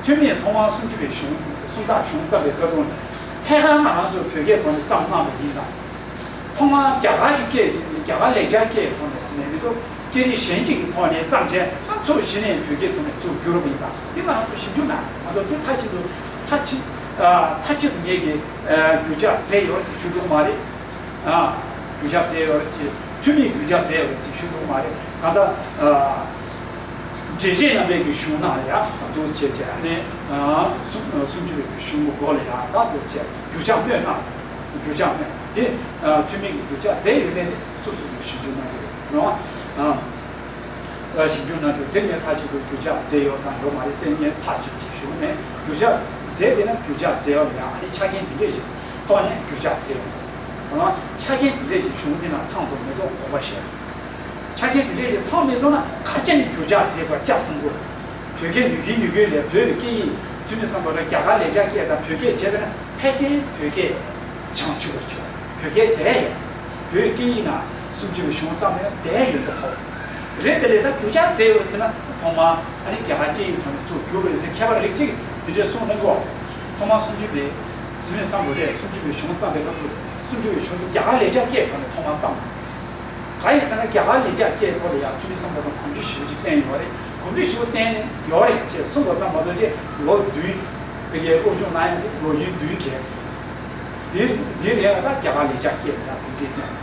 ཐོན་མིས་ཐོག་མར་སུམ་ཅུ་པའི་གཞུང་། སུམ་རྟགས་གཞུང་བརྩམས་པའི་སྐབས་དུས་ནས་ཐད་ཀར་ང་རང་ཚོ་བོད་སྐད་ཐོག་ནས་བརྩམས་གནང་བ་ཡིན་ད། ཐོག་མར་རྒྱ་གར་གྱི་སྐད། རྒྱ་གར་ལེགས་སྦྱར་སྐད་ཐོག་ནས་ཟེར་ནས་མི་འདུག་སྐད་རིགས་གཞན་ཞིག་གི་ཐོག་ནས་བརྩམས་བྱས། ཨ། ཚུར་གཞི་ནས་བོད་སྐད་ཐོག་ནས་ཚུར་བསྒྱུར་བ་ཡིན་ད། འདི་ང་རང་ཚོ་ཞིབ་འཇུག་གནང་མ་གཏོགས། དེ་མཐའ་གཅིག་ཏུ། མཐའ་གཅིག་ཨ། མཐའ་གཅིག་ཏུ་ངས་ཀྱིས་ཨ། འགྱུར་ཕྱག་མཛད་ཡོད་ཟེར་ཞུ་ཐུབ་མ་རེད། ཨ། འགྱུར་ཕྱག་མཛད་ཡོད་ཟེར། ཐོན་མིས་འགྱུར་ཕྱག་མཛད་ཡོད་ཟེར་ཞུ་ཐུབ་མ་རེད། གང་ལྟར། ཨ། འགྲེལ་བྱེད་རྣམ་པའི་གི་གཞུང་ནང་ཡང་འདུག་སེ་བྱས་བྱས། ཨ་ནི། ཨ། སུམ། སུམ་ཅུ་པའི་གི་གཞུང་གི་མགོ་ལ་ཡང་ད་འདུག་སེ་བྱས་འགྱུར་ཕྱག་སྨོས་གནང་། འགྱུར་ཕྱག་སྨོས་དེ། ཨ། ཐོན་མིས་གི་འགྱུར་ཕྱག་མཛད་ཡོད་མེད་དེ་སོ་སོ་སོས་ཞིབ་འཇུག་གནང་དགོས་རེད། རེད་བ། ཨ། ཞིབ་འཇུག་གནང་དུས་དེ་ངས་མཐའ་གཅིག་ཏུ་འགྱུར་ཕྱག་མཛད་ཡོད་དང་ཡོད་མ་རེད་ཟེར་ངས་མཐའ་གཅིག་ཏུ་ཞུ་གི་མེད། འགྱུར་ཕྱག་མཛད་པས་ན་འགྱུར་ཕྱག་མཛད་ཡོད་ཡང་། ཨ་ནི་ཆ་རྐྱེན་དེ་འདྲས་ཞིག་ཐོག་ནས་འགྱུར་ཕྱག་མཛད་ཡོད། འོ་ན་ཆ་རྐྱེན་དེ་འདྲས་ཀྱི་གཞུང་དེ་ན་ཚང་དུ་མི་འདུག་དགོངས་པ་བཞེས། ཆ་རྐྱེན་དེ་འདྲས་ཀྱི་ཚང་མི་འདུག་ན་ག་རེ་བྱས་ནས་འགྱུར་ཕྱག་མཛད་པ་ལྕགས་སྲིན་པོ། བོད་སྐད་ཡུལ་གྱི་ཡུལ་སྐད་ལས་བོད་ཀྱི་སྐད་ཡིག་ཐོན་མི་བསམ་པ་ར་རྒྱ་གར་ལེགས་སྦྱར་སྐད་དང་བོད་སྐད་བྱས་པས་ན་ཕལ་ཆེར་བོད་སྐད་བྱང་ཆུབ་པར་གྱུར། བོད་སྐད་བསྡད་ཡོད། བོད་སྐད་ཡིག་ནང་སུམ་ཅུ་པའི་གཞུང་བརྩམས་ནས་བསྡད་ཡོད་འདུག་གོ། རེད། དེ་ལས་ད་འགྱུར་ཕྱག་མཛད་ཡོད་ཟེར་ན་ཐོག་མར་ཨ་ནི་རྒྱ་གར་སྐད་ཡིག་ཐོག་ནས་ཚུར་བསྒྱུར་བ་རེད་ཟེར་མཁས་པ་རིགས་གཅིག་དེ་འདྲས་གསུངས་གནང་གོ། ཐོག་མར་སུམ་ཅུ་པའི་དུས་ནས་བསམ་དགོས་རེད། སུམ་ཅུ་པའི་གཞུང་བརྩམས་པའི་སྐབས་སུ་སུམ་ཅུ་པའི་གཞུང་དེ་རྒྱ་གར་ལེགས་སྦྱར་སྐད་ཐོག་ནས་ཐོག་མར་བརྩམས་པ་རེད། གང་ཡིན་ཟེར་ན་རྒྱ་གར་ལེགས་སྦྱར་སྐད་ཐོག་ལ་ཡང་ཐོན་མི་བསམ་པ་དང་གོམས་འདྲིས་ཞེ་པོ་ཅིག་བསྟན་ཡོད་རེད། གོམས་འདྲིས་ཞེ་པོ་བསྟན་ནས་ཡོད་རེད་ཅེས་གསུངས་པ་ཙམ་མ་གཏོགས་ཅེས་ལོ་བདུན་དེ་གའི་སློབ་སྦྱོང་གནང་ཡག་དེ་ལོ་རྒྱུས་བདུན་བརྒལ་ཟིན། འདིར་འདིར་ཡང་ད་རྒྱ་གར་ལེགས་སྦྱར་སྐད་ལ་ཡང་གོམས་འདྲིས་བསྟན།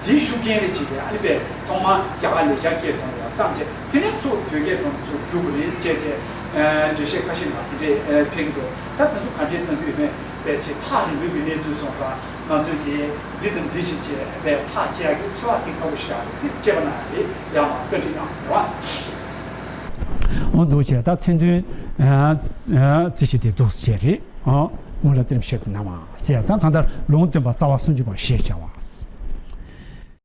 དེའི་ཤུགས་རྐྱེན་རེད་ཅེས་ཀྱི། ཨ་ནི་པས་ཐོག་མར་རྒྱ་གར་ལེགས་སྦྱར་སྐད་ཐོག་ནས་ཡང་བརྩམས་རྗེས་དེ་ནས་ཚུར་བོད་སྐད་ཐོག་ནས་ཚུར་བསྒྱུར་བ་རེད་ཅེས་ཀྱི་འགྲེལ་བཤད་ཁ་ཤས་ནང་དེ་འདྲས་ཕེབས་ཀྱི་འདུག་ད་དེ་ཚོ་ག་འདྲས་གནང་གི་ཡོད་མེད་པས་ཅིག་ཐག་རིང་པོའི་གི་གནས་ཚུལ་སོང་ཙང་ ང་ཚོས་དེ་འདི་དང་འདི་བཞིན་བྱས་པའི་ཐག་བཅད་ཡག་གི་ཚོད་དཔག་དེ་དཀའ་པོ་ཞིག་རེད། དེ་བྱས་པ་ན་རེད། ཡང་མ་བཀའ་འདྲི་གནང་རེད་བ། འོ་འདུག་བྱས་ད་མཚན་དོན་ཨ་ཨ་རྩིས་བྱེད་དེ་འདུག་བྱས་རེད། ཨོ་སྔོན་ལ་གཏན་བཤད་དེ་གནང་བ་ཟེར། ད་གང་ལྟར་ལུང་སྟོན་པ་རྩ་བ་སུམ་ཅུ་པ་ཞེས་བྱ་བ།